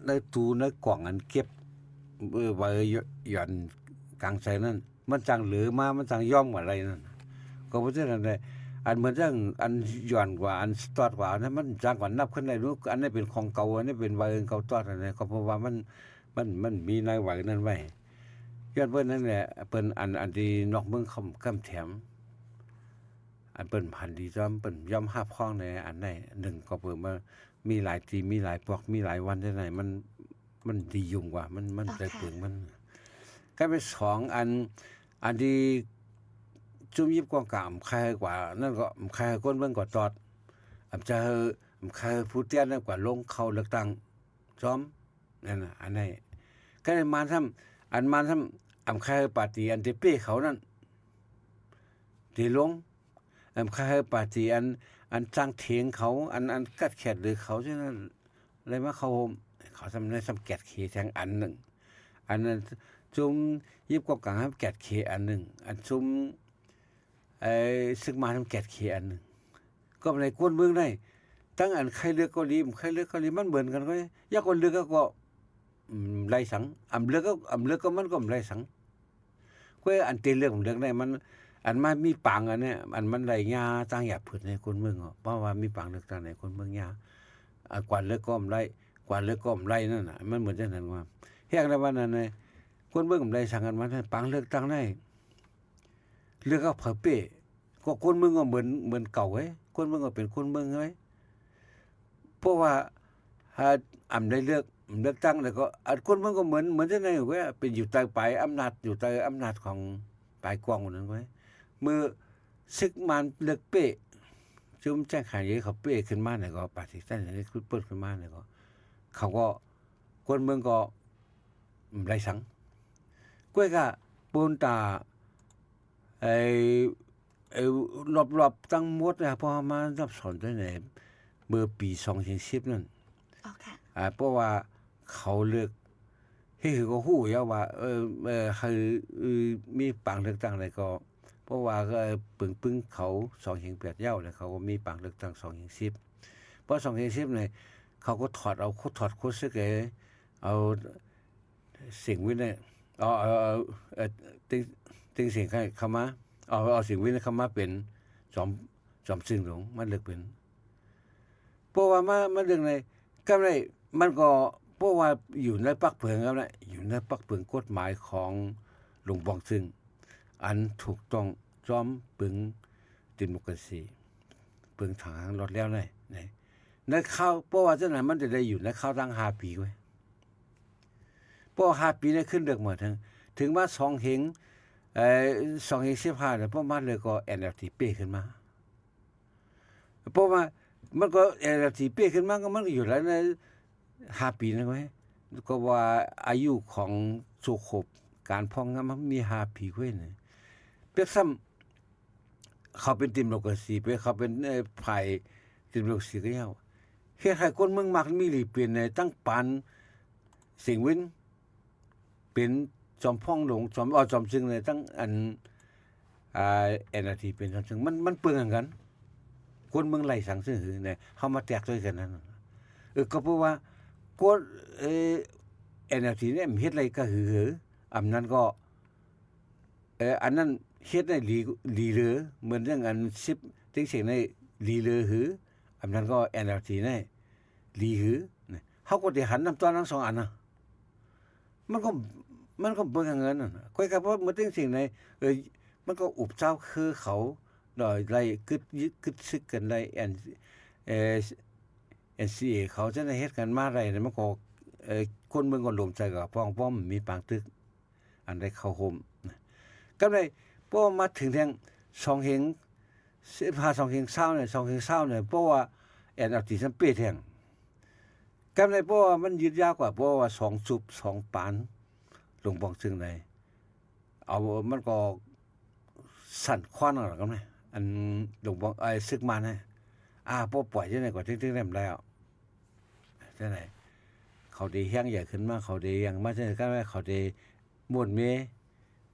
ໃນຕູ້ໃນກ່ອງອັນເກັບ ເອີ ໄວ້ຢ່ອນກາງໃສ່ນັ້ນ ມັນຈັ່ງເຫຼືອມາ ມັນຈັ່ງຍອມກັນໄດ້ນັ້ນ. ກໍເພາະສະນັ້ນແຫຼະ ອັນເໝືອນຈັ່ງອັນຢ່ອນກວ່າ ອັນສະຕອດກວ່ານັ້ນ ມັນຈັ່ງກວ່ານັບຂຶ້ນໄດ້ ອັນນີ້ເປັນຂອງເກົ່າ ອັນນີ້ເປັນໃບເກົ່າຕອດ ອັນນີ້ກໍເພາະວ່າມັນ ມັນ ມັນມີໃນໃບນັ້ນໄວ້ ຍ້ອນເພິ່ນນັ້ນແຫຼະ ເພິ່ນອັນ ອັນທີ່ນອກເມືອງຄຳ ຄຳແຖມ ອັນເພິ່ນພັນດີຈອມ ເພິ່ນຍອມຮັບຮອງໃນອັນໃດໜຶ່ງ ກໍເພິ່ນວ່າມີຫຼາຍທີ່ ມີຫຼາຍພວກ ມີຫຼາຍວັນຈັ່ງໃດ ມັນ ມັນດີຢູ່ກວ່າ ມັນ ມັນ ເອີ ເຕີບເຕີງມັນ. ກາຍເປັນສອງອັນ ອັນທີ່ຈຸ້ມຍິບກອງກາງຄາຍກວ່ານັ້ນ ກໍຄາຍຄົນເມືອງກໍຕອດ ອຳຈະ ຄາຍຜູ້ຕຽນນັ້ນກວ່າລົງເຂົ້າເລືອກຕັ້ງ ຊອມ ນັ້ນນະ ອັນໃດ ກະໄດ້ມານຊ້ຳ ອັນມານຊ້ຳ ອຳຄາຍປາຕີອັນເຕເປ້ເຂົານັ້ນ ເຕລົງ ອຳຄາຍປາຕີອັນ ອັນຈ້າງເຖງເຂົາ ອັນ ອັນກັດແຂດເຫຼືອເຂົາຈັ່ງນັ້ນ ໄດ້ມາເຂົ້າໂຮມ ເຂົາຊ້ຳ ໄດ້ຊ້ຳແກດເຂແທງອັນໜຶ່ງ ອັນນັ້ນ ຊຸມຍິບກອງກາງແກດເຂອັນໜຶ່ງ ອັນຊຸມ ໄອ້ຊຶກມານນຳແກດເຂອັນໜຶ່ງ ກໍໃນກວນເບິ່ງໄດ້ ທັງອັນໃຄເລືອກເກົາຫຼີ ໃຄເລືອກເກົາຫຼີ ມັນເໝືອນກັນເວີຍ ຢາກກວນເລືອກກໍ ອືມ ໄລ່ສັງ ອຳເລືອກກໍ ອຳເລືອກກໍມັນກໍບໍ່ໄລ່ສັງ ກໍອັນເຕເລືອກ ເລືອກໄດ້ ມັນ ອັນມາມີປາງອັນເນີ້ຍ ອັນມັນໄລ່ຫຍ້າຕ່າງຢາບພືດໃນຄົນເມືອງ ເພາະວ່າມີປາງເລືອກຕັ້ງໃນຄົນເມືອງຫຍ້າ ອາ ກວນເລືອກກໍບໍ່ໄດ້ ກວນເລືອກກໍບໍ່ໄດ້ນັ້ນນະ ມັນເໝືອນຈັ່ງນັ້ນວ່າ ແຮງໃນວັນນັ້ນ ຄົນເມືອງບໍ່ໄລ່ສັງກັນ ມັນປາງເລືອກຕັ້ງໄດ້ ເລືອກເອົາໃຜເປ້ ກໍຄົນເມືອງກໍເໝືອນ ເໝືອນເກົ່າເວີຍ ຄົນເມືອງກໍເປັນຄົນເມືອງເວີຍ ເພາະວ່າ ຫາ ອຳໄດ້ເລືອກ ເລືອກຕັ້ງແລ້ວກໍ ອາ ຄົນເມືອງກໍເໝືອນ ເໝືອນຈັ່ງໃດເວີຍ ເປັນຢູ່ໃຕ້ປາຍອຳນາດ ຢູ່ໃຕ້ອຳນາດຂອງປາຍກອງນັ້ນເວີຍ ເມື່ອຊຶກມານເລືອກເປ້ ຊຸມແຈ້ງຂານເຢເຂົາເປ້ຂຶ້ນມານີ້ກໍ ປາທິຕັນເປີດຂຶ້ນມານີ້ກໍ ເຂົາກໍ ຄົນເມືອງກໍ ອາ ໄລ່ສັງ ກ້ວຍກະປູນຕາ ໄອ້ ໄອ້ລອບໆທັງໝົດນະ ເພາະເຮົາມານັບສອນຕັ້ງແຕ່ເມື່ອປີສອງພັນສິບນັ້ນ ອໍ ຄ່ະ ອາ ເພາະວ່າເຂົາເລືອກ ເຮັດໃຫ້ເຂົາຮູ້ຢູ່ວ່າ ເອີ ເອີ ໃຫ້ ເອີ ມີປາງເລືອກຕັ້ງໃດກໍ ເພາະວ່າ ເອີ ປຶງປຶງເຂົາສອງພັນແປດແລ້ວ ແລ້ວເຂົາກໍມີປາງເລືອກຕັ້ງສອງພັນສິບ ເພາະສອງພັນສິບນີ້ ເຂົາກໍຖອດເອົາ ເຂົາຖອດໂຄດເຊເກ ເອົາ ເສັງວິໄນ ເອົາ ເອົາ ເອົາ ເອີ ເຕັງ ເຕັງເສັງເຂົ້າມາ ເອົາ ເອົາເສັງວິໄນເຂົ້າມາເປັນ ຈອມ ຈອມຊຶງຫຼວງ ມາເລືອກເປັນ ເພາະວ່າມາ ມາເລື່ອງໃນ ກໍໄດ້ ມັນກໍ ເພາະວ່າຢູ່ໃນປັກເຜິງ ກໍໄດ້ ຢູ່ໃນປັກເຜິງກົດໝາຍຂອງຫຼວງປອງຊຶງ ອັນຖືກຕ້ອງຈອມເປິງເດໂມຄຣາຊີ ເປິງທາງລອດແລ້ວໃນ ໃນ ໃນຄາວ ເພາະວ່າຈັ່ງນັ້ນມັນຈະໄດ້ຢູ່ໃນຄາວຕັ້ງຫ້າປີເວີ້ຍ. ເພາະຫ້າປີນີ້ຂຶ້ນເລືອກມາເຖິງ ເຖິງວ່າສອງເຮງ ເອີ ສອງເຮງສິບຫ້ານີ້ ເພາະມາເລືອກກໍ NLD ເປ້ຂຶ້ນມາ ເພາະວ່າມັນກໍ NLD ເປ້ຂຶ້ນມາ ກໍມັນກໍຢູ່ໄດ້ໃນຫ້າປີນັ້ນເວີ້ຍ ກໍວ່າອາຍຸຂອງໂສໂຄບ ການພອກງາມມັນມີຫ້າປີເວີ້ຍນະ ເປັນຊ້ຳ ເຂົາເປັນເດໂມຄຣາຊີ ເປັນ ເຂົາເປັນ ເອີ ຝ່າຍເດໂມຄຣາຊີກໍເຈົ້າ ເຮັດໃຫ້ຄົນເມືອງມັກມີຫຼີເປັນໃນ ຕັ້ງປານເສັງວິນ ເປັນຈອມພອງຫຼວງ ຈອມ ເອີ ຈອມຊຶງໃນ ຕັ້ງອັນ ອ່າ NLD ເປັນຈອມຊຶງ ມັນ ມັນເປິງຫຍັງກັນ ຄົນເມືອງໄລ່ສັງຊຶງຫື ໃນ ເຮົາມາແຕກຊ່ອຍກັນນັ້ນ ເອີ ກໍເພາະວ່າ ກົດ ເອີ NLD ນີ້ມັນເຮັດໄດ້ກະຫື ອຳນັ້ນກໍ ເອີ ອັນນັ້ນເຮັດໄດ້ດີ ດີເລີ ເໝືອນຢ່າງອັນສິບເຕັງເສັງໄດ້ດີເລີຫື ອຳນັ້ນກໍ NLD ໄດ້ດີຫື ເຮົາກໍໄດ້ຫັນນຳຕອນທັງສອງອັນນະ ມັນກໍ ມັນກໍເບິ່ງຫາເງິນນັ້ນ ຂ້ອຍກໍເໝືອນເຕັງເສັງໄດ້ ເອີ ມັນກໍອຸບຊາວເຄືອເຂົາ ໄດ້ກຶດ ກຶດຊຶກກັນໄດ້ NCA ເຂົາຈະໄດ້ເຮັດກັນມາໄດ້ ມັນກໍ ເອີ ຄົນເມືອງກໍລົມໃຈກັບພອງປ້ອມ ມີປາງຕຶກ ອັນໄດ້ເຂົ້າຮ່ວມນະ ກໍໄດ້ ເພາະວ່າມາເຖິງແທ່ງສອງເຮງສິບຫ້າ ສອງເຮງຊາວນີ້ ສອງເຮງຊາວນີ້ ເພາະວ່າ NLD ຈຳເປັນແທ່ງ ກໍໄດ້ ເພາະວ່າມັນຍືດຍາວກວ່າ ເພາະວ່າສອງຊຸບ ສອງປານ ຫຼວງປອງຊຶງໃດ ເອົາ ມັນກໍສັ່ນຄວັນແລ້ວກໍນະ ອັນ ຫຼວງປອງ ເອີ ຊຶກມານະ ອາ ບໍ່ປ່ອຍຈັ່ງໃດກໍເຖິງໆໄດ້ແລ້ວ ຈັ່ງໃດ ເຂົາໄດ້ແຮງໃຫຍ່ຂຶ້ນມາ ເຂົາໄດ້ຫຍັງມາ ຈັ່ງໃດກໍເຂົາໄດ້ມ່ວນເມ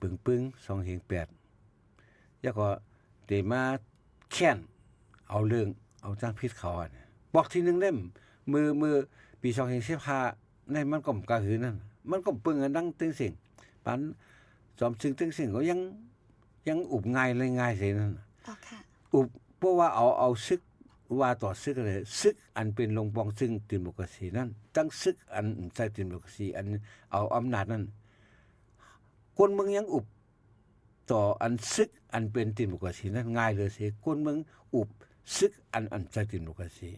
ປຶງປຶງ ສອງເຮງແປດ ແລ້ວກໍໄດ້ມາແຄ້ນເອົາເລື່ອງເອົາທາງຜິດເຂົາ ອັນ ບອກທີໜຶ່ງເດ້ ເມື່ອ ເມື່ອປີສອງເຮງສິບຫ້ານັ້ນ ມັນກໍກະຫືນັ້ນ ມັນກໍເປິງກັນດັ່ງເຕັງເສັງ ປານຈອມຊຶງເຕັງເສັງກໍຍັງ ຍັງອຸບງ່າຍເລີຍງ່າຍເສຍນັ້ນ ອຸບ ເພາະວ່າເອົາ ເອົາຊຶກ ວ່າຕໍ່ຊຶກເລີຍ ຊຶກອັນເປັນລົງປອງຊຶງເດໂມຄຣາຊີນັ້ນ ທັງຊຶກອັນໃຊ້ເດໂມຄຣາຊີ ອັນເອົາອຳນາດນັ້ນ ຄົນເມືອງຍັງອຸບຕໍ່ອັນຊຶກອັນເປັນເດໂມຄຣາຊີນັ້ນງ່າຍເລີຍເສຍ ຄົນເມືອງອຸບຊຶກອັນ ອັນໃຊ້ເດໂມຄຣາຊີ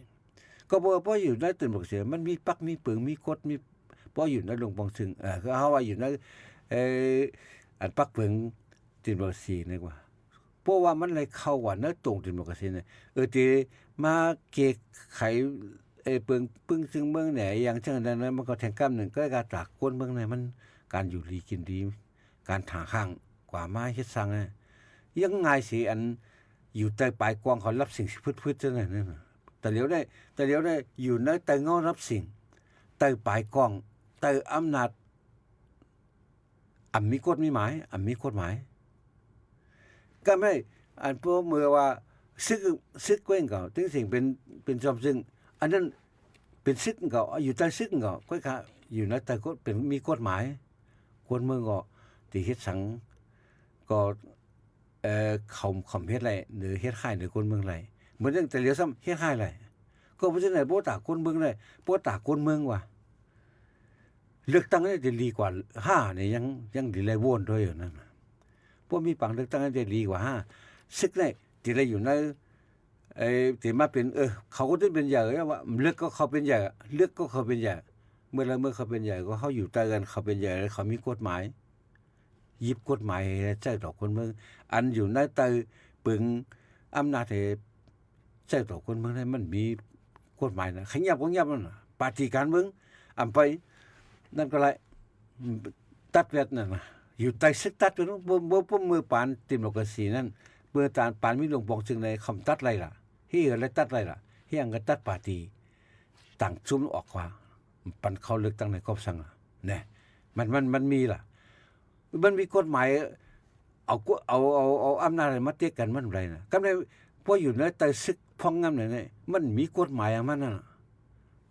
ກໍເພາະ ເພາະຢູ່ໃນເດໂມຄຣາຊີມັນມີປັກມີເປິງ ມີກົດ ມີ ເພາະຢູ່ໃນລົງປອງຊຶງ ເອີ ຄືເຮົາວ່າຢູ່ໃນ ເອີ ອັນປັກເປິງເດໂມຄຣາຊີນີ້ກວ່າ ເພາະວ່າມັນໄດ້ເຂົ້າວ່າໃນຕົງເດໂມຄຣາຊີນີ້ ເອີ ທີ່ມາແກ້ໄຂ ເອີ ເປິງປຶງຊຶງເມືອງແໜ່ ອີ່ຫຍັງຈັ່ງນັ້ນ ມັນກໍແທ່ງກ້ຳໜຶ່ງ ກໍກາຕາກຄົນເມືອງໃນມັນ ການຢູ່ດີກິນດີ ການຖາງຫ້າງກວ່າມາເຮັດສ້າງນະ ຍັງງ່າຍເສຍ ອັນຢູ່ໃຕ້ປາຍກອງເຂົາລັບສິ່ງຊິພຶດໆຈັ່ງນັ້ນ ຕະຫຼຽວໄດ້ ຕະຫຼຽວໄດ້ຢູ່ໃນໃຕ້ເງົາລັບສິ່ງ ໃຕ້ປາຍກອງ ໃຕ້ອຳນາດ ອຳມີກົດມີໝາຍ ອຳມີກົດໝາຍ ກໍແມ່ນ ອັນພວກເມື່ອວ່າຊຶກ ຊຶກແຂວງເກົ່າ ເຕັງເສັງເປັນ ເປັນຈອມຊຶງ ອັນນັ້ນເປັນຊຶກເກົ່າ ຢູ່ໃຕ້ຊຶກເກົ່າ ຂ້ອຍກະຢູ່ໃນໃຕ້ກົດ ເປັນ ມີກົດໝາຍ ຄົນເມືອງກໍຊິເຮັດສັງ ກໍ ເອີ ເຂົາ ເຂົາເຮັດໄດ້ ຫຼື ເຮັດຮ້າຍໃນຄົນເມືອງໄດ້ ເໝືອນຈັ່ງແຕ່ຫຼຽວຊ້ຳເຮັດຮ້າຍໄດ້ ກໍເປັນຈັ່ງໃດ ບໍ່ຕາກຄົນເມືອງໄດ້ ບໍ່ຕາກຄົນເມືອງວ່າ ເລືອກຕັ້ງໄດ້ຈະດີກວ່າຫ້ານີ້ ຍັງ ຍັງດີໄລ່ໂຫວດດ້ວຍຢູ່ນັ້ນນະ ບໍ່ມີປາງເລືອກຕັ້ງໄດ້ຈະດີກວ່າຫ້າ ຊຶກໄດ້ທີ່ໄດ້ຢູ່ໃນ ເອີ ທີ່ມາເປັນ ເອີ ເຂົາກໍຈະເປັນໃຫຍ່ວ່າ ເລືອກກໍເຂົາເປັນໃຫຍ່ ເລືອກກໍເຂົາເປັນໃຫຍ່ ເມື່ອລະເມື່ອເຂົາເປັນໃຫຍ່ ກໍເຮົາຢູ່ໃຕ້ກັນ ເຂົາເປັນໃຫຍ່ ເຂົາມີກົດໝາຍ ຢິບກົດໝາຍໃຫ້ໃຊ້ຕໍ່ຄົນເມືອງ ອັນຢູ່ໃນໃຕ້ປຶງອຳນາດໃຫ້ໃຊ້ຕໍ່ຄົນເມືອງນັ້ນ ມັນມີກົດໝາຍນະ ຂະຫຍັບບໍ່ຫຍັບນັ້ນນະ ປາຕີການເມືອງ ອຳໄປນັ້ນກໍໄດ້ ຕັດແວັດນັ້ນນະ ຢູ່ໃຕ້ຊຶກຕັດແວັດ ບໍ່ ບໍ່ ບໍ່ເມື່ອປານເດໂມຄຣາຊີນັ້ນ ເມື່ອຕານປານມີຫຼວງປອງຊຶງໃດ ຄຳຕັດໄລ່ລະ ເຮັດໃດຕັດໄລ່ລະ ເຮັດຫຍັງກໍຕັດປາຕີ ຕັ້ງຊຸມອອກວ່າ ປັນເຂົ້າເລືອກຕັ້ງໃນຄອບສັງ ແນ່ ມັນ ມັນ ມັນມີລະ ມັນມີກົດໝາຍ ເອົາ ເອົາ ເອົາ ເອົາອຳນາດມາເຕະກັນ ມັນບໍ່ໄດ້ນະ ກຳໄດ້ ເພາະຢູ່ໃນໃຕ້ຊຶກພອງງາມໃນນີ້ ມັນມີກົດໝາຍຂອງມັນນະ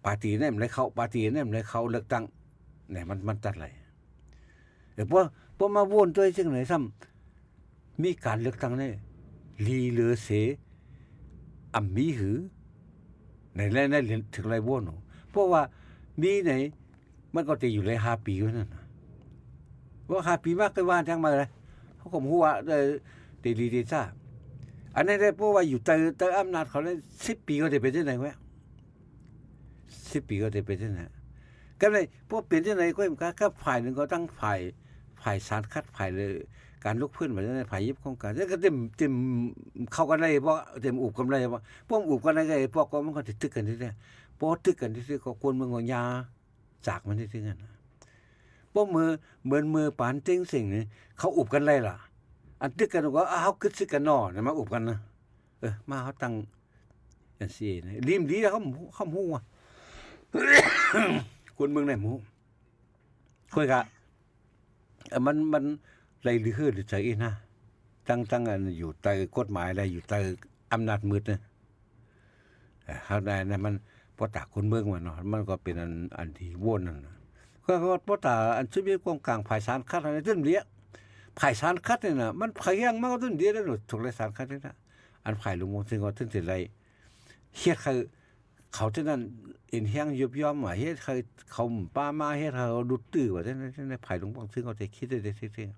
ປາຕີນັ້ນບໍ່ໄດ້ເຂົ້າ ປາຕີນັ້ນບໍ່ໄດ້ເຂົ້າເລືອກຕັ້ງ ແນ່ ມັນ ມັນຕັດໄລ່ ເອີ ເພາະ ເພາະມາໂຫວດໂດຍຈັ່ງໃດຊ້ຳ ມີການເລືອກຕັ້ງນີ້ ລີເລີເຊ ອຳມີຫື ໃນ ໃນ ໃນເຖິງໄລໂຫວດ ເພາະວ່າມີໃນ ມັນກໍຈະຢູ່ໄລຫ້າປີຢູ່ນັ້ນນະ ວ່າຫ້າປີມາກໍວ່າຈັ່ງມາເລີຍ ເຮົາກໍບໍ່ຮູ້ວ່າ ເອີ ເດລີເດຊາ ອັນນັ້ນແຫຼະ ເພາະວ່າຢູ່ໃຕ້ ໃຕ້ອຳນາດເຂົາແລ້ວ ສິບປີກໍຈະເປັນຈັ່ງໃດວະ ສິບປີກໍຈະເປັນຈັ່ງໃດ ກໍໄດ້ ພວກເປັນຈັ່ງໃດກໍ ກໍ ກໍຝ່າຍໜຶ່ງກໍຕັ້ງຝ່າຍ ຝ່າຍສານຂັດ ຝ່າຍເລີ ການລຸກຟື້ນ ຝ່າຍນັ້ນ ຝ່າຍຫຍິບຂອງການ ແລ້ວກໍເຕັມ ເຕັມເຂົ້າກັນໄດ້ບໍ່ ເຕັມອຸບກັນໄດ້ບໍ່ ພວກອຸບກັນໄດ້ກໍ ພວກກໍມັນກໍຈະຕຶກກັນເລື້ອຍໆ ພໍຕຶກກັນເລື້ອຍໆ ກໍຄົນເມືອງກໍຢ່າຈາກມັນເລື້ອຍໆ ຫັ້ນນະ ພໍເມື່ອ ເໝືອນເມື່ອປານເຕັງເສັງນີ້ ເຂົາອຸບກັນໄດ້ລະ ອັນຕຶກກັນກໍ ເຮົາຄຶດສຶກກັນເນາະ ມາອຸບກັນນະ ເອີ ມາເຮົາຕັ້ງ ເອັນຊີເອ ນີ້ ດີ ດີ ເຮົາ ເຮົາຮູ້ວ່າ ຄົນເມືອງໃນໝູ່ ຂ້ອຍກະ ເອີ ມັນ ມັນໄຫຼລືເຫີນໃຈອີກນະ ຕັ້ງ ຕັ້ງອັນຢູ່ໃຕ້ກົດໝາຍ ແລະ ຢູ່ໃຕ້ອຳນາດມືດນະ ເອີ ເຮົາໃນນັ້ນມັນ ພໍຕາຄົນເມືອງວ່າເນາະ ມັນກໍເປັນອັນ ອັນທີ່ໂຫວນນັ້ນນະ ກໍພໍຕາອັນຊຸມຢູ່ກອງກາງ ຝ່າຍສານຂັດນັ້ນ ຈົນເດ ຝ່າຍສານຂັດນີ້ນະ ມັນພະຍາຍາມມາຈົນເດ ແລ້ວ ທຸກຫຼາຍສານຂັດນີ້ນະ ອັນຝ່າຍຫຼວງປອງເຊີງກໍເຖິງຊິໄດ້ ເຮັດໃຫ້ເຂົາຈັ່ງນັ້ນ ເອັນແຮງຍຸບຢ່ອມວ່າ ເຮັດໃຫ້ເຂົາປ່າມາ ເຮັດໃຫ້ເຂົາດຸດຕື້ວ່າ ຈັ່ງໃດ ຈັ່ງໃດ ໃຜລົງປອງຊຶງເຂົາຈະຄິດໄດ້ເທື່ອ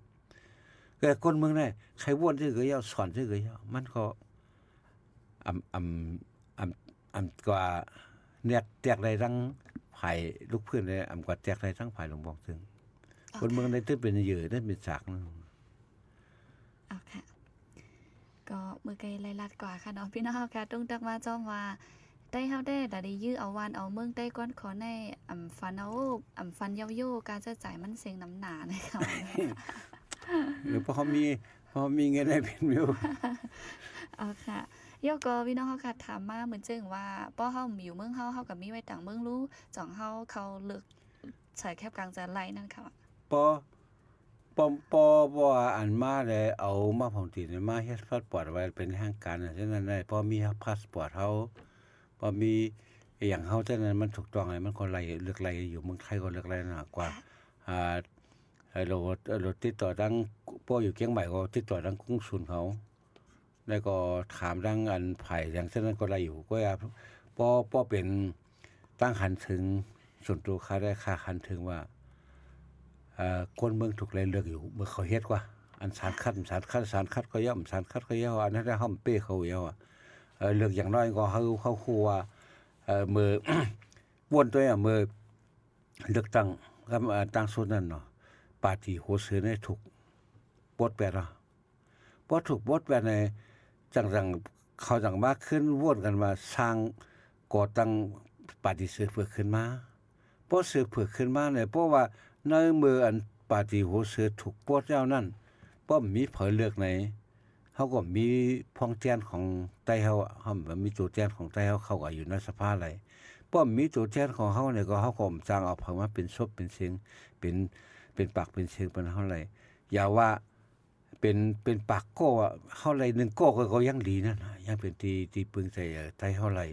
ແຕ່ຄົນເມືອງໃດໃຄວນຊື່ກໍຢ່າ ສອນຊື່ກໍຢ່າ ມັນກໍອຳ ອຳ ອຳ ອຳກວ່າແນກແຕກໄດ້ທັງຝ່າຍລູກພື້ນເດ້ ອຳກວ່າແຕກໄດ້ທັງຝ່າຍຫຼວງປອງຊຶງ. ຄົນເມືອງໃດຖືເປັນເຫຍື່ອ ໄດ້ເປັນສາກນະ. ເອົາ ເອົາ ເອົາ ເອົາ ກໍມື້ໄກ່ໄລ່ລັດກວ່າຄ່ະເນາະ ພີ່ນ້ອງເຮົາກະຕຸງຕັກມາຈ້ອມວ່າ ໄທເຮົາແດ່ລະໄດ້ຢື້ເອົາບ້ານເອົາເມືອງ ໄຕ້ກ້ອນຂໍໃນ ອຳ ຟັນເອົາ ອຳ ຟັນເຍົາໂຢກາໃຊ້ຈ່າຍມັນເສັງນຳໜານະຄະ. ເອີ ພໍເຮົາມີ ພໍເຮົາມີເງິນໄດ້ເປັນຢູ່. ເອົາ ເອົາ ເອົາ ກໍພີ່ນ້ອງເຮົາກະຖາມມາເໝືອນເຊິ່ງວ່າ ພໍເຮົາຢູ່ເມືອງເຮົາ ເຮົາກະມີໄວ້ຕາງເມືອງລູ ຈອງເຮົາເຂົ້າເລິກໃສ່ແຄບກາງຈະໄລ່ນັ້ນຄະ. ພໍ ພໍ ພໍ ພໍວ່າອັນມາແລ້ວເອົາມາພອງຕີນມາເຮັດພາສປອດໄວ້ເປັນທາງການ ຈັ່ງຊັ້ນໄດ້ ພໍມີພາສປອດເຮົາ ພໍມີອີຫຍັງເຮົາ ຈັ່ງນັ້ນມັນຖືກຕ້ອງ ມັນກໍໄລ່ ເລືອກໄລ່ຢູ່ເມືອງໄທກໍເລືອກໄລ່ນະ ກວ່າ ອ່າ ໂລດ ໂລດຕິດຕໍ່ທາງ ພໍຢູ່ກຽງໃໝ່ກໍຕິດຕໍ່ທາງກົງສຸນເຂົາ ແລ້ວກໍຖາມທາງອັນຝ່າຍຫຍັງຊັ້ນນັ້ນກໍໄດ້ຢູ່ ກໍວ່າ ພໍ ພໍເປັນ ຕັ້ງຄັນເຖິງ ສ່ວນໂຕຂ້າໄດ້ ຂ້າຄັນເຖິງວ່າ ເອີ ຄົນເມືອງທຸກໄລ່ເລືອກຢູ່ ເມື່ອເຂົາເຮັດກວ່າ ອັນສານຂັດ ສານຂັດ ສານຂັດກໍຢ່າ ສານຂັດກໍຢ່າ ອັນນັ້ນເຮົາເປ້ເຂົາຢູ່ວ່າ ເອີ ເລືອກຢ່າງໜ້ອຍກໍເຮົາ ເຮົາຮູ້ວ່າ ເອີ ເມື່ອ ໂຫວດຕົວຢ່າງ ເມື່ອເລືອກຕັ້ງ ອາ ຕັ້ງຊຸດນັ້ນເນາະ ປາຕີໂຮເຊີນນີ້ຖືກປົດແປດເນາະ. ພໍຖືກປົດແປດໃນ ຈັ່ງ ຈັ່ງ ເຂົາຈັ່ງມາຂຶ້ນໂຫວດກັນວ່າສ້າງ ກໍ່ຕັ້ງປາຕີເສືອເຜືອກຂຶ້ນມາ. ພໍເສືອເຜືອກຂຶ້ນມາໃນ ເພາະວ່າໃນເມື່ອອັນປາຕີໂຮເຊີນຖືກປົດແລ້ວນັ້ນ ພໍມີໃຜເລືອກໃນ ເຮົາກໍມີພວງແທນຂອງໄຕ້ເຮົາ ເຮົາມີໂຕແທນຂອງໄຕ້ເຮົາ ເຂົາກໍຢູ່ໃນສະພາໄດ້ ພໍມີໂຕແທນຂອງເຮົານີ້ ກໍເຮົາກໍຈ້າງເອົາໃຜມາເປັນສົບເປັນເສັງ ເປັນ ເປັນປາກເປັນເສັງເປັນເຮົາໄດ້ ຢ່າວ່າ ເປັນ ເປັນປາກກໍ ເຮົາໄດ້ໜຶ່ງກໍ ກໍ ກໍຍັງດີນັ້ນນະ ຍັງເປັນທີ່ ທີ່ປຶງໃຈໄທເຮົາໄດ້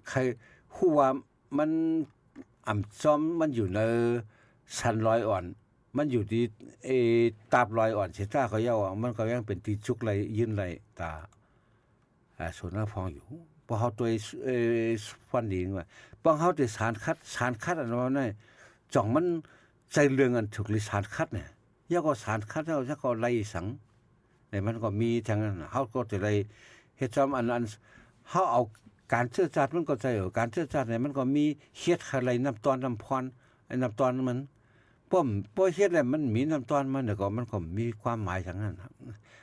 ໃຄຮູ້ວ່າມັນ ອຳ ຊອມມັນຢູ່ໃນຊັ້ນລອຍອ່ອນ ມັນຢູ່ທີ່ ເອ ຕາບລອຍອ່ອນເສຍຕາ ເຂົາເຈົ້າວ່າ ມັນກໍຍັງເປັນທີ່ຈຸກໄດ້ ຢືນໄດ້ຕາ ອ່າ ໂຊນລະພອງຢູ່ ພວກເຮົາຕົວ ເອີ ຟັນດີວ່າ ພວກເຮົາໄດ້ສານຂັດ ສານຂັດອັນວ່ານັ້ນ ຈ່ອງມັນໃສ່ເລື່ອງອັນຖືກລິສານຂັດນີ້ ຢ່າກໍສານຂັດເຮົາ ຢ່າກໍໄລ່ສັງ ໃນມັນກໍມີທັງນັ້ນ ເຮົາກໍຈະໄດ້ເຮັດຊອມອັນ ອັນ ເຮົາເອົາການເຊື້ອຊາດ ມັນກໍໃສ່ ເອົາການເຊື້ອຊາດນີ້ ມັນກໍມີເຮັດໃຫ້ໄລ່ນ້ຳຕ້ອນນ້ຳພອນ ນ້ຳຕ້ອນມັນ ປ້ອມ ພໍເຮັດແລ້ວມັນມີນ້ຳຕ້ອນມາ ແລ້ວກໍມັນກໍມີຄວາມໝາຍທາງນັ້ນ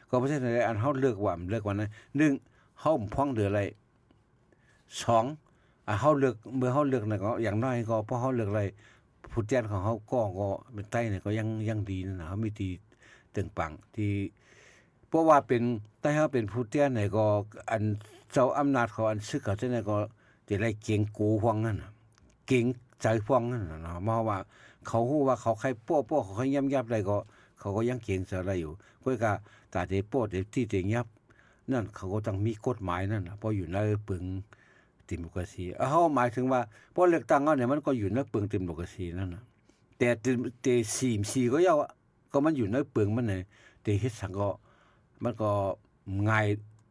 ກໍເພາະສະນັ້ນ ອັນເຮົາເລືອກວ່າ ເລືອກວ່ານັ້ນ ໜຶ່ງ ເຮົາພອງເຫຼືອໄດ້ ສອງ ອາ ເຮົາເລືອກ ເມື່ອເຮົາເລືອກນັ້ນກໍ ຢ່າງໜ້ອຍກໍ ພໍເຮົາເລືອກໄດ້ ຜູ້ແທນຂອງເຮົາກໍ ກໍເປັນໄຕ້ນີ້ ກໍຍັງ ຍັງດີນັ້ນນະ ເຮົາມີທີ່ເຕັງປັງ ທີ່ ເພາະວ່າເປັນ ໄຕ້ເຮົາເປັນຜູ້ແທນນີ້ ກໍ ອັນເຈົ້າອຳນາດເຂົາ ອັນຊຶກເຂົາຈັ່ງໃດ ກໍຈະໄດ້ເກງກົວພວກນັ້ນນະ ເກງໃຈພວກນັ້ນນະເນາະ ເພາະວ່າເຂົາຮູ້ວ່າເຂົາໃຄປ້ອ ປ້ອ ເຂົາໃຄຫຍ້ຳຫຍັບໄດ້ ກໍເຂົາກໍຍັງເກງໃຈໄດ້ຢູ່ ກໍກະຕາເຕປ້ອເຕຕີເຕຫຍັບນັ້ນ ເຂົາກໍຕ້ອງມີກົດໝາຍນັ້ນນະ ເພາະຢູ່ໃນປຶງເດໂມຄຣາຊີ ເຮົາໝາຍເຖິງວ່າ ພໍເລືອກຕັ້ງເຮົານີ້ ມັນກໍຢູ່ໃນປຶງເດໂມຄຣາຊີນັ້ນນະ ແຕ່ ແຕ່ ແຕ່ສີ ສີກໍເຈົ້າ ກໍມັນຢູ່ໃນເປິງມັນນີ້ ແຕ່ເຮັດສັງກໍ ມັນກໍງ່າຍ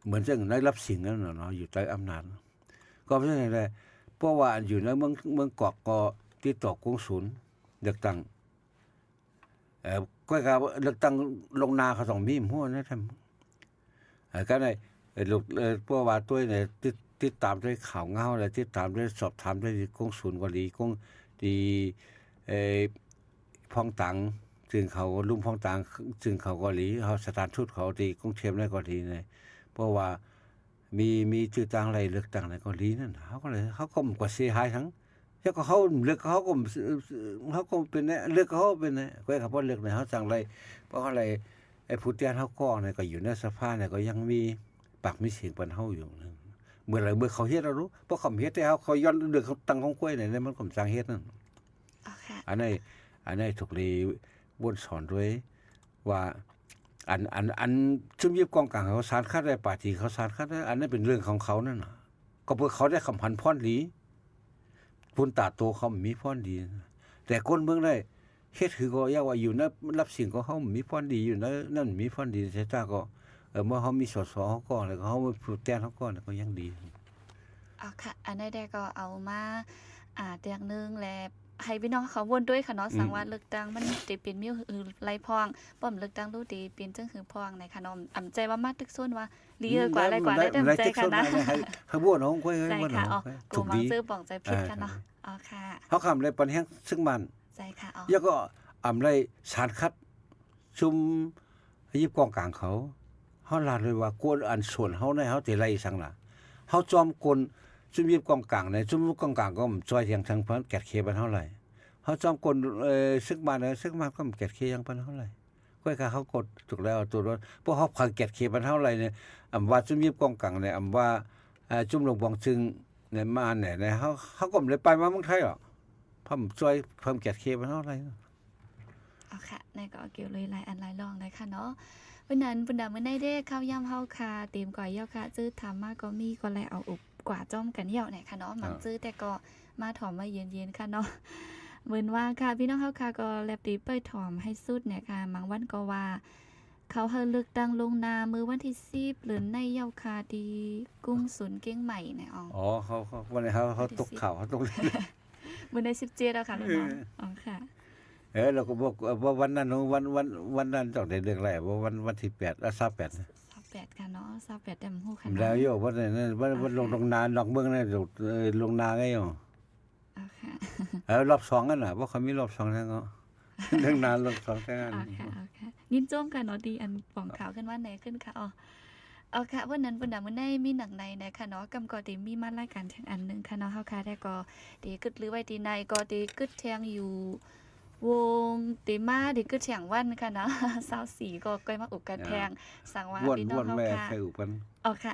ເໝືອນຈັ່ງໃນລາວສິງນັ້ນນະເນາະ ຢູ່ໃຕ້ອຳນາດ. ກໍເປັນຈັ່ງໃດ ເພາະວ່າອັນຢູ່ໃນເມືອງ ເມືອງກອກກໍຕິດຕໍ່ກົງສຸນເລືອກຕັ້ງ ເອີ ຂ້ອຍກໍເລືອກຕັ້ງລ່ວງໜ້າ ເຂົາຕ້ອງມີຫົວໜ້າທຳ ເອີ ກໍໄດ້ ເອີ ລູກ ເອີ ເພາະວ່າຕົວນີ້ຕິດ ຕິດຕາມດ້ວຍຂ່າວງາວ ແລະ ຕິດຕາມດ້ວຍ ສອບຖາມດ້ວຍກົງສຸນກໍດີ ກົງ ທີ່ ເອີ ພອງຕາງ ຊຶ່ງເຂົາ ລຸງພອງຕາງ ຊຶ່ງເຂົາກໍດີ ເຮົາສະຖານທູດເຂົາທີ່ກຸງເທບນັ້ນກໍດີນະ ເພາະວ່າມີ ມີຊື່ຕາງໄດ້ເລືອກຕັ້ງໄດ້ກໍດີນັ້ນ ເຮົາກໍເລີຍ ເຮົາກໍບໍ່ເສຍຫາຍຫຍັງ. ແລ້ວກໍເຮົາເລືອກ ເຮົາກໍ ເຮົາກໍເປັນແນວ ເລືອກ ເຮົາເປັນແນວ ຂ້ອຍກໍບໍ່ເລືອກໃນ ເຮົາຈັ່ງໄດ້ ເພາະເຮົາໄດ້ ໄອ້ຜູ້ແທນເຮົາກໍນະ ກໍຢູ່ໃນສະພານະ ກໍຍັງມີປາກມີສຽງປານເຮົາຢູ່. ເມື່ອໃດ ເມື່ອເຂົາເຮັດແລ້ວເນາະ ເພາະເຂົາເຮັດແຕ່ເຮົາ ເຂົາຍ້ອນເລື່ອງຕັ້ງຂອງຂ້ອຍນະ ມັນກໍບໍ່ຊ່າງເຮັດນັ້ນ. ອໍ ເຈົ້າ ອັນນີ້ ອັນນີ້ຖືກເລີຍວົນສອນດ້ວຍວ່າ ອັນ ອັນ ອັນຊຸມຍິບກອງກາງເຂົາສານຂັດໄດ້ ປາຕີເຂົາສານຂັດໄດ້ ອັນນັ້ນເປັນເລື່ອງຂອງເຂົານັ້ນນະ ກໍເພາະເຂົາໄດ້ຄຳພັນພອນດີ ບຸນຕາໂຕເຂົາມີພອນດີ ແຕ່ຄົນເມືອງໄດ້ ເຮັດຄືກໍຢາກວ່າຢູ່ໃນລາວສິງກໍເຮົາມີພອນດີ ຢູ່ໃນນັ້ນມີພອນດີ ແຕ່ຖ້າກໍ ເອີ ເມື່ອເຮົາມີ ສສ ເຮົາກໍ ແລ້ວກໍເຮົາມີຜູ້ແທນເຮົາກໍ ກໍຍັງດີ. ອໍ ເຈົ້າ ອັນໃດກໍເອົາມາ ອ່າ ແຕ່ງໜຶ່ງ ແລະ ໃຫ້ພີ່ນ້ອງເຂົາໂຫວດດ້ວຍຄ່ະເນາະ ອືມ ສັງວ່າເລືອກຕັ້ງມັນຊິເປັນແນວໃດພ້ອງ ປ້ອມເລືອກຕັ້ງຮູ້ຊິເປັນຈັ່ງໃດພ້ອງນະຄະເນາະ ອຳໃຈວ່າມາຕຶກຊົນວ່າດີກວ່າ ອືມ ຫຼາຍກວ່າ ໄດ້ ໄດ້ ໄດ້ແຕ່ໃຈກັນນະ ໃຫ້ ໃຫ້ໂຫວດເອົາ ໃຫ້ ໃຫ້ໂຫວດເອົາ ໃຫ້ໂຊກດີ ເຮົາກໍເອົາໃຫ້ເບິ່ງໃຈຜິດ ເອີ ຄະເນາະ. ອໍ ເຈົ້າ ເຮົາຄຳໄດ້ປັນແຮງເຊິ່ງມັນ ເຈົ້າ ກໍເອົາ ເອົາໄດ້ສານຂັດ ຊຸມຍິບກອງກາງເຂົາ ເຮົາລາດເລີຍວ່າ ກວນອັນສ່ວນເຮົາໃນ ເຮົາຊິໄລ່ສັງລະ ເຮົາຈອມກົນຊຸມຍິບກອງກາງໃນ ຊຸມຍິບກອງກາງກໍບໍ່ຊ່ອຍຫຍັງທາງແກດເຂດບ້ານເຮົາໄລ່ ເຮົາຈອມກົນ ເອີ ເຊິ່ງບ້ານ ເອີ ເຊິ່ງບ້ານກໍບໍ່ແກດເຂດຫຍັງບ້ານເຮົາໄລ່ ຂ້ອຍກະເຮົາກົດຖືກແລ້ວຕົວ ພວກເຮົາເຂົາແກດເຂດບ້ານເຮົາໄລ່ນີ້ ອຳວ່າຊຸມຍິບກອງກາງນີ້ ອຳວ່າ ເອີ ຊຸມຫຼວງບວງຊຶງນີ້ ມາແນໃນ ເຮົາ ເຮົາກໍບໍ່ໄດ້ໄປມາເມືອງໄທດອກ ພວກຊ່ອຍ ພວກແກດເຂດບ້ານເຮົາໄລ່. ອໍ ເຈົ້າ ໃນກໍເກີວເລີຍຫຼາຍອັນຫຼາຍລອງເລີຍຄ່ະເນາະ ເພາະນັ້ນ ບຸນດາມື້ໃນເດ້ ຂ່າວຢາມເຮົາຄ່ະ ເຕັມກວ່າເຍົາຄ່ະ ຈື່ຖາມມາກໍມີ ກໍແລະເອົາອຸບກວ່າຈ້ອມກັນເຍົາແນ່ຄ່ະເນາະ ມັນຈື່ແຕ່ກໍມາຖອມມາເຢັນໆຄ່ະເນາະ ເໝືອນວ່າຄ່ະ ພີ່ນ້ອງເຮົາຄ່ະ ກໍແລບຕີໄປຖອມໃຫ້ສຸດແນ່ຄ່ະ ບາງວັນກໍວ່າ ເຂົາໃຫ້ເລືອກຕັ້ງລ່ວງໜ້າມື້ວັນທີສິບເດືອນໃນເຍົາຄ່ະ ທີ່ກຸງສູນກຽງໃໝ່ແນ່ ອໍ ອໍ ເຮົາ ເຮົາ ວັນນີ້ເຮົາ ເຮົາຕົກຂ່າວ ເຮົາຕົກ ມື້ໃນສິບເຈັດແລ້ວຄ່ະ ເອີ ອໍ ຄ່ະ ເອີ ແລ້ວກໍບອກວ່າວັນນັ້ນ ວັນ ວັນ ວັນນັ້ນຕ້ອງໄດ້ເລືອກແລ້ວ ວ່າວັນ ວັນທີແປດ ເອີ ຊາວແປດ ຊາວແປດຄ່ະເນາະ ຊາວແປດ ແຕ່ບໍ່ຮູ້ຄ່ະ ແລ້ວຢູ່ ວັນນັ້ນ ວັນ ວັນ ເຈົ້າ ລ່ວງໜ້ານອກເມືອງນະ ເອີ ລ່ວງໜ້າໄງ ອໍ ເຈົ້າ ເອີ ລອບສອງຫັ້ນນະ ບໍ່ຄ່ອຍມີລອບສອງແລ້ວເນາະ ເລື່ອງນານລອບສອງແຕ່ງງານ ເຈົ້າ ເຈົ້າ ຍິນຊົມຄ່ະເນາະ ທີ່ອັນປອງຂ່າວຂຶ້ນມາແນ່ຂຶ້ນຄ່ະ ອໍ ເຈົ້າ ເຈົ້າ ເພາະນັ້ນ ບຸນດາມື້ໃນມີໜັງໃນແນ່ຄ່ະເນາະ ກຳກໍໄດ້ມີມາລາຍການແທ່ງອັນໜຶ່ງຄ່ະເນາະ ເຮົາຄ່ະ ແຕ່ກໍໄດ້ກຶດລືໄວ້ທີ່ໃນ ກໍໄດ້ກຶດແທ່ງຢູ່ ວົງເຕມາ ໄດ້ຄືທ່ຽງວັນຄ່ະນະ ຊາວສີ່ ກໍຄ່ອຍມາອຸບກັນແທ່ງ ອ່າ ສັງວ່າພີ່ນ້ອງເຮົາຄ່ະ ອອກຄ່ະ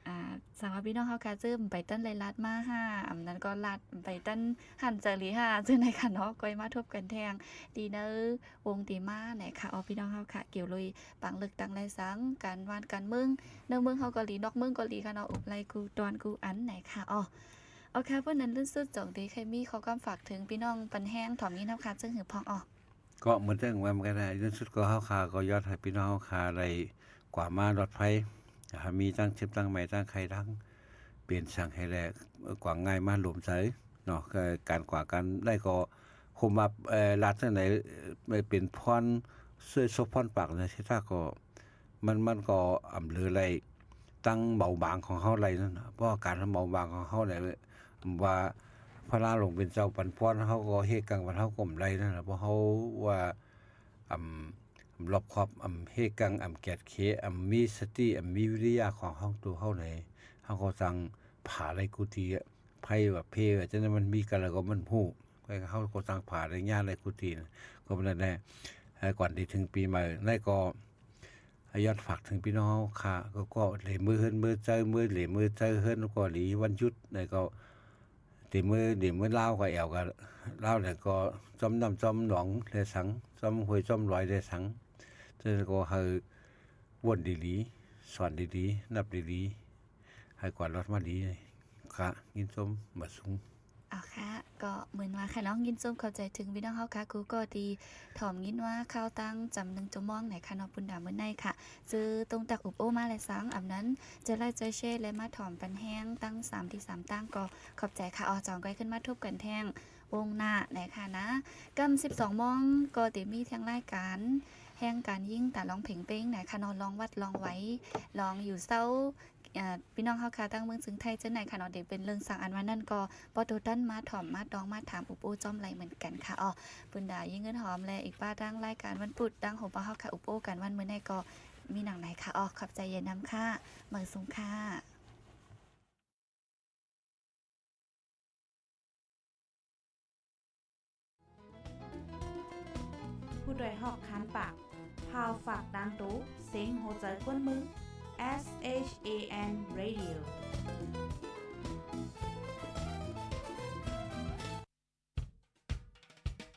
ອ່າ ສັງວ່າພີ່ນ້ອງເຮົາຄ່ະ ເຈີມໄປຕັນໄລລັດມາຫາ ອຳນັ້ນກໍລັດໄປຕັນຫັນຈາລີຫາ ຈັ່ງໃດຄ່ະເນາະ ຄ່ອຍມາທົບກັນແທ່ງ ທີ່ໃນວົງເຕມາແນ່ຄ່ະ ອໍ ພີ່ນ້ອງເຮົາຄ່ະ ກ່ຽວໂດຍປັງເລືອກຕັ້ງໄລສັງ ການບ້ານການເມືອງ ໃນເມືອງເຮົາກໍດີ ນອກເມືອງກໍດີຄ່ະເນາະ ອຸບໄລກູ່ຕອນກູ່ອັນແນ່ຄ່ະ ອໍ ເຈົ້າ ເພາະນັ້ນ ເລື່ອງສຸດ ຈອງເດ ໃຄ່ມີຂໍ້ຄວາມຝາກເຖິງພີ່ນ້ອງ ປັນແຮງຖອມຍິນເຮົາຄ່ະ ເຊິ່ງຫືອພອງ ອໍ ກໍເໝືອນເຊິ່ງວ່າກັນນະ ທີ່ສຸດກໍເຮົາຂ້າກໍຢາກໃຫ້ພີ່ນ້ອງເຮົາຂ້າໄດ້ກວາມາລອດໄຟ ຖ້າມີຕັ້ງເຈັບຕັ້ງໄໝ້ຕັ້ງໄຂ້ທັງເປັນສັງໃຫ້ແລ ກວາມງ່າຍມາລົມໃຈເນາະ ການກວາກັນໄດ້ກໍໂຮມມາ ເອີ ລັດຈັ່ງໃດ ເປັນພອນ ຊ່ວຍສົບພອນປາກໃນເສດຖາກໍ ມັນ ມັນກໍອຳເລີໄດ້ຕັ້ງເບົາບາງຂອງເຮົາໄດ້ນັ້ນນະ ເພາະວ່າການເບົາບາງຂອງເຮົາໄດ້ ວ່າພະລາຫຼວງເປັນເຈົ້າປັນພອນ ເຮົາກໍເຮັດກັງວັນເຮົາກໍບໍ່ໄດ້ນັ້ນນະ ເພາະເຮົາວ່າອຳ ອຳລອບຄອບ ອຳເຮັດກັງ ອຳແກດເຂ ອຳມີສະຕິ ອຳມີວິລິຍະຂອງເຮົາ ຕົວເຮົາໃນ ເຮົາກໍຈັ່ງຜ່າໄດ້ກູຕີ ໄພວ່າເພວ່າຈັ່ງນັ້ນ ມັນມີກັນແລ້ວກໍມັນຮູ້ ເຮົາກໍຈັ່ງຜ່າໄດ້ຍາໄດ້ກູຕີນະ ກໍເປັນນັ້ນແຫຼະ ເອີ ກ່ອນທີ່ເຖິງປີໃໝ່ ແລ້ວກໍ ຢາກຝາກເຖິງພີ່ນ້ອງເຮົາຂ້າ ກໍ ກໍເລມືເຮືອນມືໃຈ ມືເລມືໃຈເຮືອນກໍດີ ວັນຢຸດໃດກໍເລມື ເລມືລາວກໍແອວກັນ ລາວໃດກໍຈອມນ້ຳຈອມໜອງແລສັງ ຈອມຫ້ວຍຈອມລອຍແລສັງ ສະນັ້ນກໍໃຫ້ວົນດີໆ ສອນດີໆ ນັບດີໆ ໃຫ້ກວາດລັດມາດີ ຂ້າຍິນຊົມ ບາດສູງ. ເອົາຄ່ະ ກໍໝື່ນວ່າຄ່ະເນາະ ຍິນຊົມຂອບໃຈເຖິງພີ່ນ້ອງເຮົາຄ່ະ ຄູກໍທີ່ຖອມຍິນວ່າຂ່າວຕັ້ງຈຳໜຶ່ງຊົ່ວໂມງໃນຄ່ະເນາະ ປຸນດາມື້ໃນຄ່ະ ຊື່ຕົງຕັກອຸບໂອ້ມາແລະສັງ ອຳນັ້ນ ຈອຍໄລກ໌ ຈອຍແຊ ແລະ ມາຖອມປັນແຮງຕັ້ງສາມທີ່ສາມຕັ້ງ ກໍຂອບໃຈຄ່ະ. ອໍ ຈອງໄກຂຶ້ນມາພົບກັນແທ່ງວົງໜ້າໃນຄ່ະນະ ກຳສິບສອງໂມງ ກໍເຕມີແທ່ງລາຍການແຮງການຍິງ ຕາລອງເພັງເປັງໃນຄ່ະເນາະ ລອງວັດລອງໄວ ລອງຢູ່ເຊົາ ເອີ ພີ່ນ້ອງເຮົາຄ່ະ ທາງເມືອງຊຶງໄທເຈົ້າໃນຄ່ະເນາະ ເດເປັນເລື່ອງສ້າງອັນວ່ານັ້ນກໍບໍ່ໂຕຕັນມາຖອມມາຕອງມາຖາມອຸບໂອ້ຈ້ອມໄລເໝືອນກັນຄ່ະ. ອໍ ປຸນດາ ຍິງເງິນຫອມ ແລະ ອີກປະທາງລາຍການວັນພຸດ ທາງໂຮປະເຮົາຄ່ະ ອຸບໂອ້ກັນວັນມື້ໃນກໍມີໜັງໃນຄ່ະ. ອໍ ຂອບໃຈເຢັນນຳຄ່ະ ມາສົ່ງຄ່ະ. ຜູ້ດອຍຮອກຄານປາກ ພາວຝາກຕ່າງໂຕ ເສັງຫົວໃຈກວນມື SHAN Radio.